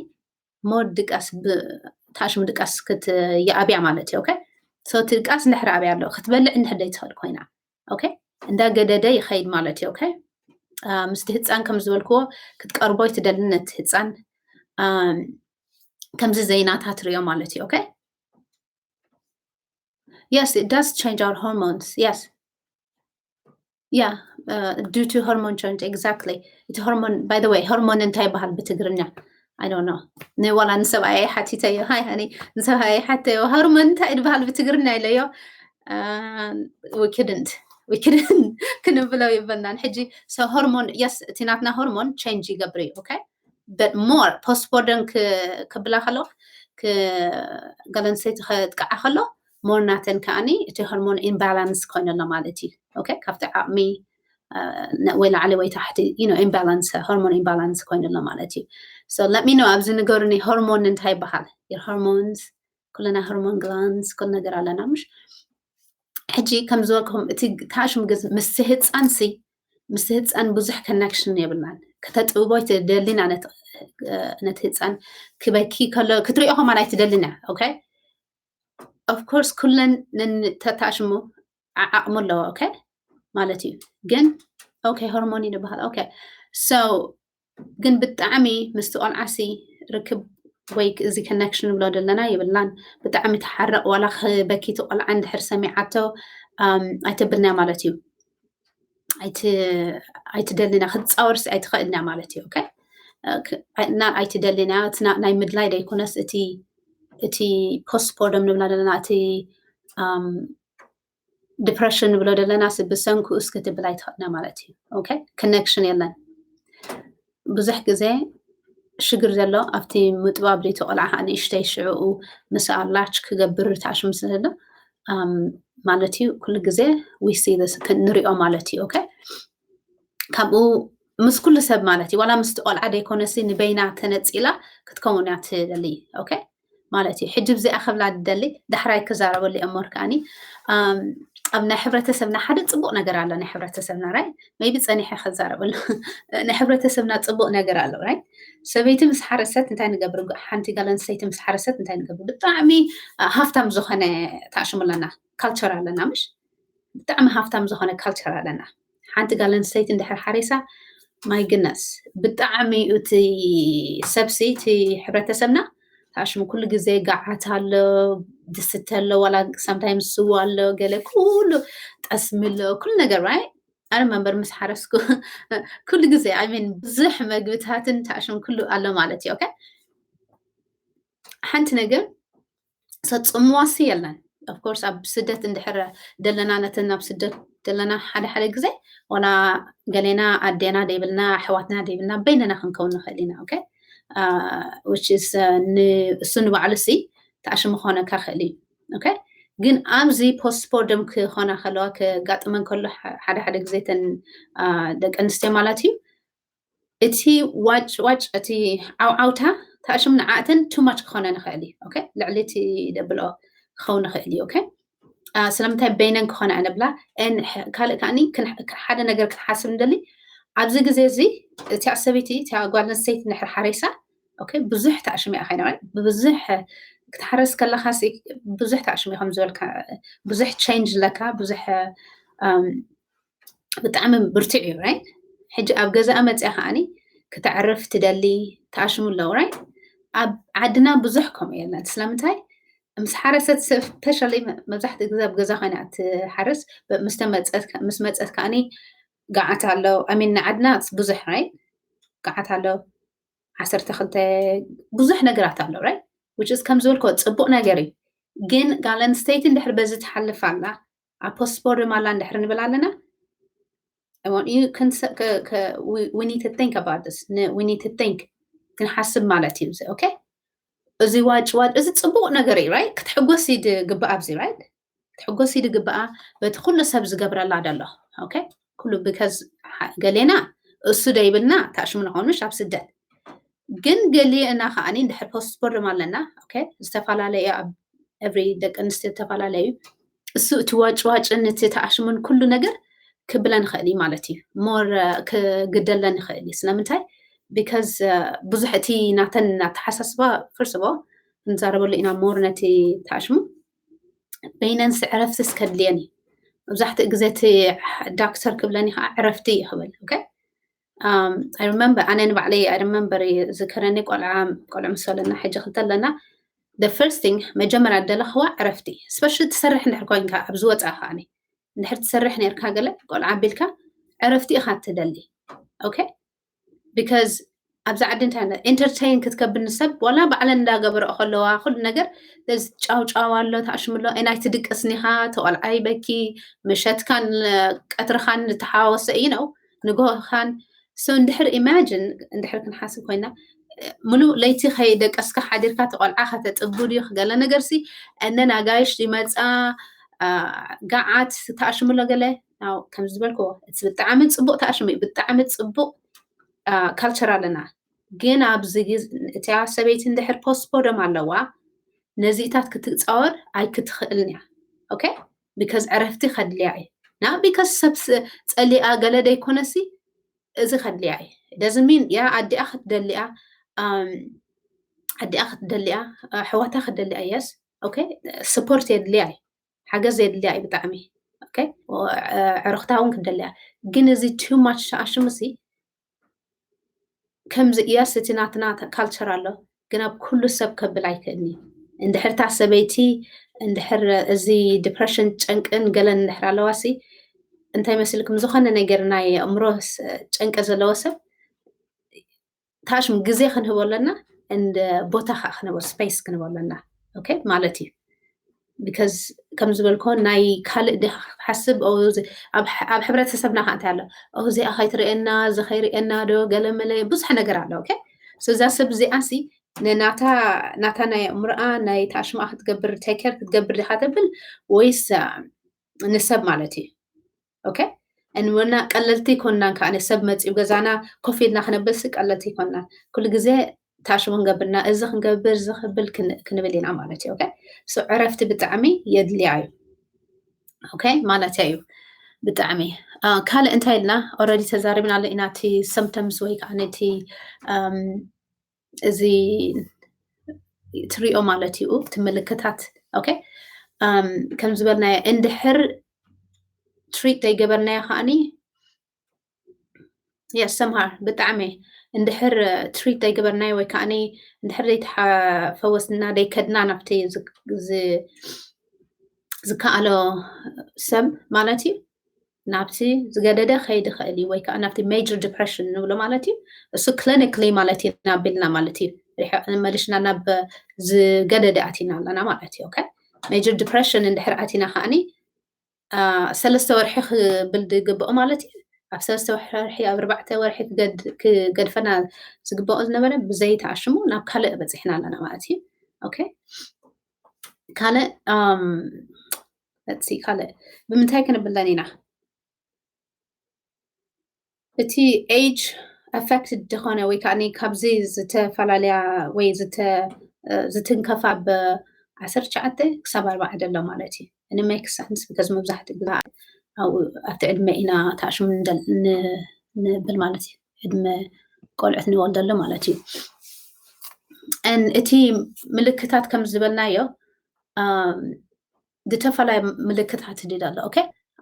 ሞር ድቃስ ታሽሙ ድቃስ ክትይኣብያ ማለት እዩ። Okay፣ so እቲ ድቃስ እንድሕር ኣብያ ኣሎ ክትበልዕ እንድሕር ደይትኽእል ኮይና፣ okay፣ እንዳገደደ ይኸይድ ማለት እዩ። Okay፣ ምስቲ ህፃን ከም ዝበልክዎ ክትቀርቦ ይትደልን ነቲ ህፃን ከምዚ ዘይናታ ትሪኦ ማለት እዩ። Okay፣ yes, it does change our hormones, yes. Yeah, due to hormone change, exactly. እቲ ሆርሞን፣ by the way፣ ሆርሞን እንታይ ይበሃል ብትግርኛ? I don't know። ንዋላ ንሰብኣይ ሓቲተዮ፣ ሃይ ሃኒ፣ ንሰብኣይ ሓተዮ ሆርሞን እንታይ ይበሃል ብትግርኛ ኢለዮ። We couldn't we couldn't ክንብለው ይበልናን ሕጂ። So ሆርሞን፣ yes፣ እቲ ናትና ሆርሞን ቼንጅ ይገብር እዩ። Okay፣ but more ፖስትፖርደም ክብላ ከሎ፣ ጋል ኣንስተይቲ ከጥቅዓ ከሎ ሞር ናተን ከዓኒ እቲ ሆርሞን ኢምባላንስ ኮይኑ ኣሎ ማለት እዩ። Okay፣ ካብቲ ዓቕሚ ወይ ላዕሊ ወይ ታሕቲ ኢምባላንስ፣ ሆርሞን ኢምባላንስ ኮይኑ ኣሎ ማለት እዩ። So let me know፣ ኣብዚ ንገሩኒ፣ ሆርሞን እንታይ ይበሃል? Your hormones፣ ኩልና ሆርሞን ግላንስ ኩሉ ነገር ኣለና ምሽ? ሕጂ ከም ዝበልኩም እቲ ታሽሙ ግዝ ምስ ህፃንሲ ምስ ህፃን ብዙሕ ኮኔክሽን የብልናን። ከተጥብቦ ኣይትደሊና ነቲ ህፃን፣ ክበኪ ከሎ ክትሪኦ ከማን ኣይትደሊና። Okay፣ of course ኩለን ተታሽሙ ዓዓቕሙ ኣለዎ። Okay ማለት እዩ። ግን okay ሆርሞን እዩ ዝበሃል። Okay፣ so ግን ብጣዕሚ ምስቲ ቆልዓሲ ርክብ ወይ እዚ ኮኔክሽን ንብሎ ዘለና የብላን። ብጣዕሚ ትሓርቕ፣ ዋላ ክበኪ እቲ ቆልዓ እንድሕር ሰሚዓቶ ኣይተብልናያ ማለት እዩ። ኣይትደልና ክትፃወርሲ ኣይትኽእልና ማለት እዩ። Okay፣ እና ኣይትደልና ናይ ምድላይ ደይኮነስ እቲ እቲ ፖስትፖርደም ንብላ ዘለና እቲ ዲፕረሽን ንብሎ ዘለና ብሰንኩ እስኪ ትብል ኣይትኽእልና ማለት እዩ። Okay፣ ኮኔክሽን የለን። ብዙሕ ግዜ ሽግር ዘሎ ኣብቲ ምጥባብ ድዩ፣ እቲ ቆልዓ ከዓ ንእሽተይ ሽዕኡ ምስ ኣላች ክገብር ታሽሙ ስለ ዘሎ ማለት እዩ። ኩሉ ግዜ we see this ንሪኦ ማለት እዩ። Okay፣ ካብኡ ምስ ኩሉ ሰብ ማለት እዩ። ዋላ ምስቲ ቆልዓ ደይኮነሲ ንበይና ተነፂላ ክትከውን እያ ትደሊ። Okay ማለት እዩ። ሕጂ ብዚኣ ክብላ ድደሊ ዳሕራይ ክዛረበሉ እየ። ሞር ከዓኒ ኣብ ናይ ሕብረተሰብና ሓደ ፅቡቕ ነገር ኣሎ። ናይ ሕብረተሰብና ራይ maybe ፀኒሐ ከዛረበሉ ናይ ሕብረተሰብና ፅቡቕ ነገር ኣሎ ራይ። ሰበይቲ ምስ ሓረሰት እንታይ ንገብር? ሓንቲ ጓል ኣንስተይቲ ምስ ሓረሰት እንታይ ንገብር? ብጣዕሚ ሃፍታም ዝኾነ ታሽሙ ኣለና ካልቸር ኣለና ምሽ? ብጣዕሚ ሃፍታም ዝኾነ ካልቸር ኣለና። ሓንቲ ጓል ኣንስተይቲ እንድሕር ሓሪሳ my goodness ብጣዕሚ እቲ ሰብሲ እቲ ሕብረተሰብና ታሽሙ ኩሉ ግዜ ጋዓት ኣሎ፣ ድስተ ኣሎ፣ ዋላ sometimes ስዋ ኣሎ፣ ገለ ኩሉ ጠስሚ ኣሎ፣ ኩሉ ነገር right። ኣነ መንበር ምስ ሓረስኩ ኩሉ ግዜ I mean ብዙሕ መግብታትን ታሽሙ ኩሉ ኣሎ ማለት እዩ። Okay ሓንቲ ነገር ሰጽምዋሲ የለን። Of course ኣብ ስደት እንድሕር ደለና ነተን ኣብ ስደት ደለና ሓደ ሓደ ግዜ ዋላ ገሌና ኣዴና ደይብልና ኣሕዋትና ደይብልና በይነና ክንከውን ንኽእል ኢና። Okay which is እሱ ንባዕሉ ሲ ታሽሙ ክኾነካ ክእል እዩ። Okay ግን ኣብዚ ፖስትፖርደም ክኾና ከለዋ ክጋጥመን ከሎ ሓደ ሓደ ግዜ ተን ደቂ ኣንስትዮ ማለት እዩ እቲ ዋጭ ዋጭ እቲ ዓውዓውታ ታሽሙ ንዓእተን too much ክኾነ ንኽእል እዩ። Okay ልዕሊ እቲ ደብልኦ ክኸውን ንኽእል እዩ። Okay ስለምንታይ በይነን ክኾና ንብላ ካልእ ከዓኒ ሓደ ነገር ክትሓስብ ንደሊ ኣብዚ ግዜ እዚ እቲኣ ሰበይቲ እቲኣ ጓል ኣንስተይቲ ንድሕር ሓሪሳ Okay ብዙሕ ታሽሙ እያ ኮይና ብብዙሕ ክትሓረስ ከለካ ብዙሕ ታሽሙ ከም ዝበልካ ብዙሕ change ኣለካ ብዙሕ ብጣዕሚ ብርቱዕ እዩ right። ሕጂ ኣብ ገዛኣ መፅኣ ከዓኒ ክተዕርፍ ትደሊ ታሽሙ ኣለዉ right። ኣብ ዓድና ብዙሕ ከምኡ የለን። ስለምንታይ ምስ ሓረሰት specially መብዛሕትኡ ግዜ ኣብ ገዛ ኮይና ትሓርስ ምስ መፀት ከዓኒ ጋዓት ኣሎ I mean ንዓድና ብዙሕ right ጋዓት ኣሎ ዓሰርተ ክልተ ብዙሕ ነገራት ኣሎ right which is ከም ዝበልኮ ፅቡቅ ነገር እዩ። ግን ጓል ኣንስተይቲ እንድሕር በዚ ትሓልፍ ኣላ ኣብ ፖስትፖርደም ኣላ እንድሕር ንብል ኣለና we need to think about this we need to think ክንሓስብ ማለት እዩ። Okay እዚ ዋጭ ዋጭ እዚ ፅቡቅ ነገር እዩ right ክትሕጎስ ድግባእ ኣብዚ right ክትሕጎስ ድግባኣ በቲ ኩሉ ሰብ ዝገብረላ ደሎ Okay ኩሉ because ገሌና እሱ ደይብልና ታሽሙ ንኾንሽ ኣብ ስደት ግን ገሊእና ከዓኒ እንድሕር ፖስትፖርደም ኣለና Okay ዝተፈላለዩ ኣብ every ደቂ ኣንስትዮ ዝተፈላለዩ እሱ እቲ ዋጭዋጭን እቲ ተኣሽሙን ኩሉ ነገር ክብለን ይኽእል እዩ ማለት እዩ። ሞር ክግደለን ይኽእል እዩ። ስለምንታይ? ቢካዝ ብዙሕ እቲ ናተን ኣተሓሳስባ first of all ክንዛረበሉ ኢና ሞር ነቲ ተኣሽሙ በይነንስ ዕረፍቲ እስከድልየን እዩ። መብዛሕትኡ ግዜ እቲ ዳክተር ክብለኒ ከዓ ዕረፍቲ እዩ ክብል። ኦኬ I remember ኣነ ንባዕለይ I remember ዝከረኒ ቆልዓ ቆልዓ ምስ ኣለና ሕጂ ክልተ ኣለና the first thing መጀመርያ ደለኽዋ ዕረፍቲ especially ትሰርሕ እንድሕር ኮይንካ ኣብ ዝወፃ ከዓኒ እንድሕር ትሰርሕ ነርካ ገለ ቆልዓ ኣቢልካ ዕረፍቲ ኢኻ ትደሊ okay because ኣብዚ ዓዲ እንታይ entertain ክትከብር ንሰብ ዋላ ባዕለን እንዳገበረኦ ከለዋ ኩሉ ነገር ጫው ጫው ኣሎ ተኣሽምሎ ናይ ትድቅስኒኻ ተቆልዓይ በኪ ምሸትካን ቀትርኻን ዝተሓዋወሰ እዩ ነው ንግሆኻን so እንድሕር imagine እንድሕር ክንሓስብ ኮይና ሙሉእ ለይቲ ከይደቀስካ ሓዲርካ ተቆልዓ ከተጥቡ ድዩ ገለ ነገር ሲ እነን ኣጋይሽ ይመፃ ጋዓት ተኣሽምሎ ገለ ከምዚ ዝበልክዎ እቲ ብጣዕሚ ፅቡቅ ተኣሽሙ እዩ ብጣዕሚ ፅቡቅ ካልቸር ኣለና ግን ኣብዚ ግዜ እቲያ ሰበይቲ እንድሕር ፖስትፖርደም ኣለዋ ነዚኢታት ክትፃወር ኣይክትኽእልን እያ okay because ዕረፍቲ ከድልያ እዩ not because ሰብ ፀሊኣ ገለ ደይኮነሲ እዚ ከድልያ እዩ doesn't mean ያ ኣዲኣ ክትደልያ ኣዲኣ ክትደልያ ኣሕዋታ ክትደልያ yes okay support የድልያ እዩ ሓገዝ የድልያ እዩ ብጣዕሚ okay ዕረፍታ እውን ክትደልያ ግን እዚ too much ተኣሽሙ ሲ ከምዚ እያስ እቲ ናትና ካልቸር ኣሎ ግን ኣብ ኩሉ ሰብ ከብል ኣይክእልኒ እንድሕር እታ ሰበይቲ እንድሕር እዚ ዲፕረሽን ጨንቅን ገለን እንድሕር ኣለዋ ሲ እንታይ መስልኩም ዝኾነ ነገር ናይ ኣእምሮ ጨንቂ ዘለዎ ሰብ ታሽም ግዜ ክንህቦ ኣለና እንደ ቦታ ከዓ ክንህቦ ስፔስ ክንህቦ ኣለና okay ማለት እዩ because ከም ዝበልኮ ናይ ካልእ ድኻ ክትሓስብ ኣብ ሕብረተሰብና ከዓ እንታይ ኣሎ እዚኣ ከይትርእየና እዚ ከይርእየና ዶ ገለመለ ብዙሕ ነገር ኣሎ okay እዛ ሰብ እዚኣ ሲ ንናታ ናታ ናይ ኣእምሮኣ ናይ ታሽማኣ ክትገብር ቴከር ክትገብር ዲኻ ተብል ወይስ ንሰብ ማለት እዩ okay እንወና ቀለልቲ ኮናን ከዓ ሰብ መፂኡ ገዛና ኮፍ ኢልና ክነብልሲ ቀለልቲ ኮናን ኩሉ ግዜ ታሽሙ ክንገብርና እዚ ክንገብር እዚ ክብል ክንብል ኢና ማለት እዩ okay so ዕረፍቲ ብጣዕሚ የድልያ እዩ ኦኬ ማለት እዩ። ብጣዕሚ ካልእ እንታይ ኢልና ኦረዲ ተዛሪብና ኣሎ ኢና። እቲ ሰምተምስ ወይ ከዓ ነቲ እዚ ትሪኦ ማለት እዩ፣ እቲ ምልክታት። ኦኬ ከም ዝበልናዮ እንድሕር ትሪት ዘይገበርናዮ ከዓኒ የሰምሃር ብጣዕሚ እንድሕር ትሪት ዘይገበርናዮ ወይ ከዓኒ እንድሕር ዘይተሓፈወስና ዘይከድና ናብቲ ዝከኣሎ ሰብ ማለት እዩ ናብቲ ዝገደደ ከይድ ይኽእል እዩ ወይ ከዓ ናብቲ ሜጀር ዲፕሬሽን ንብሎ ማለት እዩ። እሱ ክሊኒክሊ ማለት እዩ ናቢልና ማለት እዩ መሊስና ናብ ዝገደደ ኣቲና ኣለና ማለት እዩ። ሜጀር ዲፕሬሽን እንድሕር ኣቲና ከዓኒ ሰለስተ ወርሒ ክብል ዝግብኦ ማለት እዩ። ኣብ ሰለስተ ወርሒ ኣብ ኣርባዕተ ወርሒ ክገድፈና ዝግብኦ ዝነበረ ብዘይተኣሽሙ ናብ ካልእ በፂሕና ኣለና ማለት እዩ። ኦኬ ካልእ ካልእ ብምንታይ ክንብለን ኢና? እቲ ኤጅ ኣፌክትድ ዝኾነ ወይ ከዓ ካብዚ ዝተፈላለያ ወይ ዝትንከፋ ብ ዓሰርተ ትሽዓተ ክሳብ ኣርባዓ ዘሎ ማለት እዩ። ን ሜክ ሰንስ ቢካዝ መብዛሕትኡ ግዜ ኣብቲ ዕድመ ኢና ተኣሽሙ ንብል ማለት እዩ። ዕድመ ቆልዑት ንወልደሉ ማለት እዩ። እቲ ምልክታት ከም ዝበልናዮ ዝተፈላለያ ምልክታት ድድ ኣሎ። ኦኬ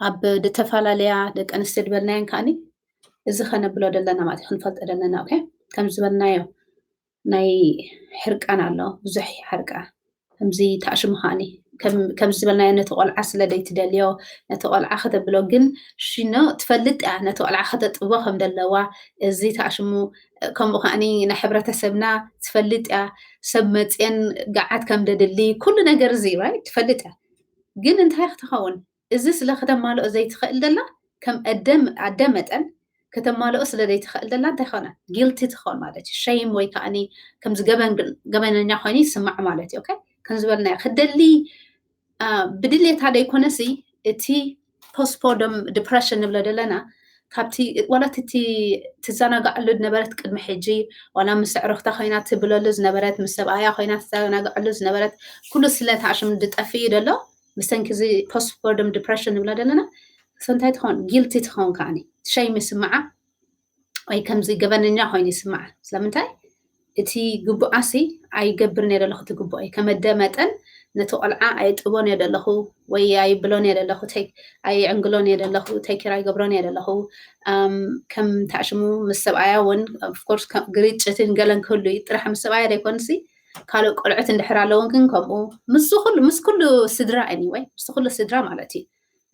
ኣብ ዝተፈላለያ ደቂ ኣንስትዮ ዝበልናየን ከዓኒ እዚ ከነብሎ ዘለና ማለት ክንፈልጦ ዘለና። ኦኬ ከም ዝበልናዮ ናይ ሕርቃን ኣሎ፣ ብዙሕ ይሓርቃ። ከምዚ ተኣሽሙ ከዓኒ ከም ዝበልናዮ ነቲ ቆልዓ ስለ ዘይትደልዮ ነቲ ቆልዓ ከተብሎ ግን ሽኖ ትፈልጥ እያ ነቲ ቆልዓ ከተጥቦ ከም ዘለዋ። እዚ ተኣሽሙ ከምኡ ከዓኒ ናይ ሕብረተሰብና ትፈልጥ እያ ሰብ መፅየን ገዓት ከም ደድሊ ኩሉ ነገር እዚ ትፈልጥ እያ። ግን እንታይ ክትኸውን እዚ ስለ ከተማልኦ ዘይትኽእል ደላ ከም ኣደ መጠን ከተማልኦ ስለ ዘይትኽእል ደላ እንታይ ኾነ ጊልቲ ትኸውን ማለት እዩ። ሸይም ወይ ከዓኒ ከምዚ ገበነኛ ኮይኑ ይስማዕ ማለት እዩ። ከም ዝበልናዮ ክደሊ ብድሌታ ደይኮነሲ እቲ ፖስትፖርደም ዲፕሬሽን ንብሎ ዘለና ካብቲ ዋላ እቲ ትዘናጋዓሉ ዝነበረት ቅድሚ ሕጂ ዋላ ምስ ኣዕሩኽታ ኮይና ትብለሉ ዝነበረት ምስ ሰብኣያ ኮይና ትዘናጋዓሉ ዝነበረት ኩሉ ስለ ተኣሽሙ ዝጠፍእ እዩ ዘሎ። ምስተንኪ እዚ ፖስትፖርደም ዲፕሬሽን ንብሎ ዘለና እንታይ ትኸውን ጊልቲ ትኸውን ከዓኒ ሸይም ይስምዓ ወይ ከምዚ ገበነኛ ኮይኑ ይስምዓ። ስለምንታይ እቲ ግቡኣሲ ኣይገብርን እየ ዘለኹ እቲ ግቡኣይ ከመደ መጠን ነቲ ቆልዓ ኣይጥቦን እየ ዘለኹ ወይ ኣይብሎን እየ ዘለኹ ኣይዕንግሎን እየ ዘለኹ ቴኪር ኣይገብሮን እየ ዘለኹ። ከም ታሽሙ ምስ ሰብኣያ እውን ኦፍኮርስ ግርጭትን ገለን ክህሉ እዩ ጥራሕ ምስ ሰብኣያ ዘይኮንሲ ካልእ ቆልዑት እንድሕር ኣለውን ግን ከምኡ ምስ ኩሉ ምስ ኩሉ ስድራ anyway ምስ ኩሉ ስድራ ማለት እዩ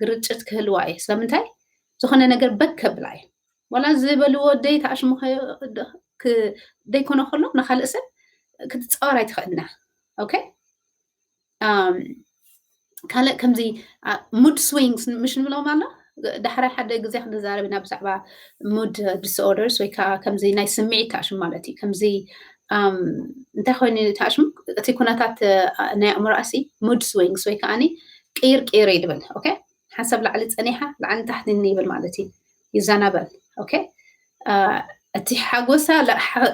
ግርጭት ክህልዋ እዩ። ስለምንታይ ዝኾነ ነገር በክ ከብላ እዩ ዋላ ዝበልዎ ደይ ተኣሽሙ ደይኮነ ከሎ ንካልእ ሰብ ክትፃወር ኣይትኽእልና። ኦኬ ካልእ ከምዚ ሙድ ስዊንግስ ምሽ ንብሎም ኣሎ ዳሕራይ ሓደ ግዜ ክንዛረብ ኢና ብዛዕባ ሙድ ዲስኦርደርስ ወይ ከዓ ከምዚ ናይ ስምዒት ተኣሽሙ ማለት እዩ። ከምዚ እንታይ ኮይኑ ተኣሽሙ እቲ ኩነታት ናይ ኣእምሮኣሲ ሙድ ስዊንግስ ወይ ከዓኒ ቅይር ቅይር እዩ ድብል። ኦኬ ሓንሳብ ላዕሊ ፀኒሓ ላዕሊ ታሕቲ ይብል ማለት እዩ። ይዘናበል። ኦኬ እቲ ሓጎሳ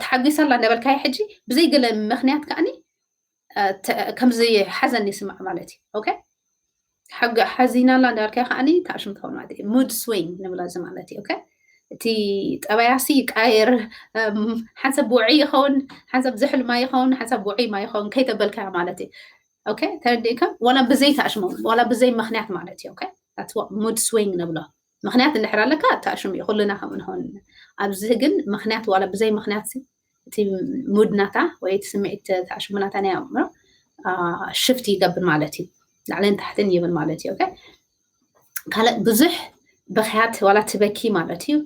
ተሓጒሳ ኣላ እንዳበልካዮ ሕጂ ብዘይ ገለ ምክንያት ከዓኒ ከምዚ ሓዘን ይስማዕ ማለት እዩ። ኦኬ ሓዚና ኣላ እንዳበልካዮ ከዓኒ ተኣሽሙ ትኸውን ማለት እዩ። ሙድ ስዊንግ ንብሎ እዚ ማለት እዩ። ኦኬ እቲ ጠባያሲ ይቃየር። ሓንሳብ ብውዒ ይኸውን፣ ሓንሳብ ዝሕል ማይ ይኸውን፣ ሓንሳብ ብውዒ ማይ ይኸውን ከይተበልካዮ ማለት እዩ። ኦኬ ተረዲእካ ዋላ ብዘይ ተኣሽሙ ዋላ ብዘይ ምክንያት ማለት እዩ። ኦኬ ሙድ ስዊንግ ንብሎ ምክንያት እንድሕር ኣለካ ተኣሽሙ እዩ ኩልና ከምኡ ንኸውን። ኣብዚ ግን ምክንያት ዋላ ብዘይ ምክንያት እቲ ሙድ ናታ ወይ እቲ ስምዒት ተኣሽሙ ናታ ናይ ኣእምሮ ሽፍት ይገብር ማለት እዩ። ላዕልን ታሕትን ይብል ማለት እዩ። ካልእ ብዙሕ በክያት ዋላ ትበኪ ማለት እዩ።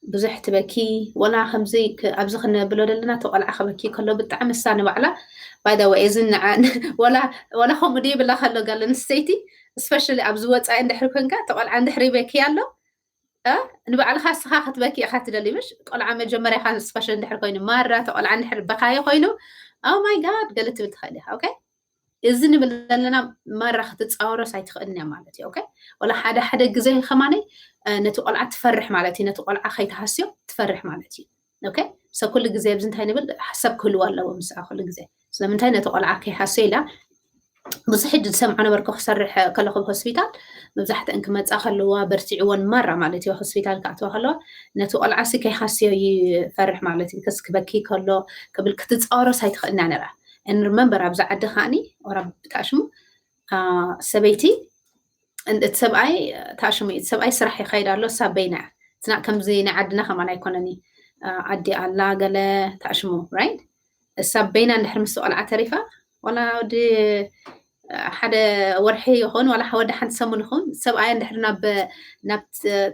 ብዙሕ ትበኪ ዋላ ከምዚ ኣብዚ ክንብሎ ዘለና ተቆልዓ ክበኪ ከሎ ብጣዕሚ እሳ ንባዕላ ባይዳወ እዚ ንዓን ዋላ ከምኡ ድዩ ብላ ከሎ ጋል ኣንስተይቲ ስፔሻሊ ኣብዚ ወፃኢ እንድሕር ኮንካ ተቆልዓ እንድሕር ይበኪ ኣሎ ንባዕልኻ እስኻ ክትበኪ ኢኻ ትደሊ ምሽ ቆልዓ መጀመርያ ኢኻ ስፔሻሊ እንድሕር ኮይኑ ማራ ተቆልዓ እንድሕር በካዮ ኮይኑ ኦ ማይ ጋድ ገለ ትብል ትኽእል ኢኻ። ኦኬ እዚ ንብል ዘለና ማራ ክትፃወሮስ ኣይትኽእልን እያ ማለት እዩ። ኦኬ ወላ ሓደ ሓደ ግዜ ከማነይ ነቲ ቆልዓ ትፈርሕ ማለት እዩ። ነቲ ቆልዓ ከይትሃስዮ ትፈርሕ ማለት እዩ። ኦኬ ሰብ ኩሉ ግዜ ኣብዚ እንታይ ንብል ሰብ ክህልዋ ኣለዎ ምስኣ ኩሉ ግዜ ስለምንታይ ነቲ ቆልዓ ከይሃስዮ ኢላ ብዙሕ ሕጂ ዝሰምዖ ነበርኩ ክሰርሕ ከለኹ ብ ሆስፒታል መብዛሕትአን ክመፃ ከለዋ በርቲዕወን ማራ ማለት እዩ። ሆስፒታል ክኣትዋ ከለዋ ነቲ ቆልዓ ሲ ከይሃስዮ ይፈርሕ ማለት እዩ። ከስ ክበኪ ከሎ ክብል ክትፃወሮስ ኣይትኽእልና ነራ። And remember ኣብዚ ዓዲ ከዓኒ ወራ ብታሽሙ ሰበይቲ እቲ ሰብኣይ ታሽሙ እቲ ሰብኣይ ስራሕ ይኸይድ ኣሎ። እሳ በይና እያ። እትና ከምዚ ናይ ዓድና ከማን ኣይኮነኒ። ኣዲ ኣላ ገለ ታሽሙ right። እሳ በይና እንድሕር ምስ ቆልዓ ተሪፋ ዋላ ወዲ ሓደ ወርሒ ይኹን ዋላ ወዲ ሓንቲ ሰሙን ይኹን ሰብኣይ እንድሕር ናብ ናብ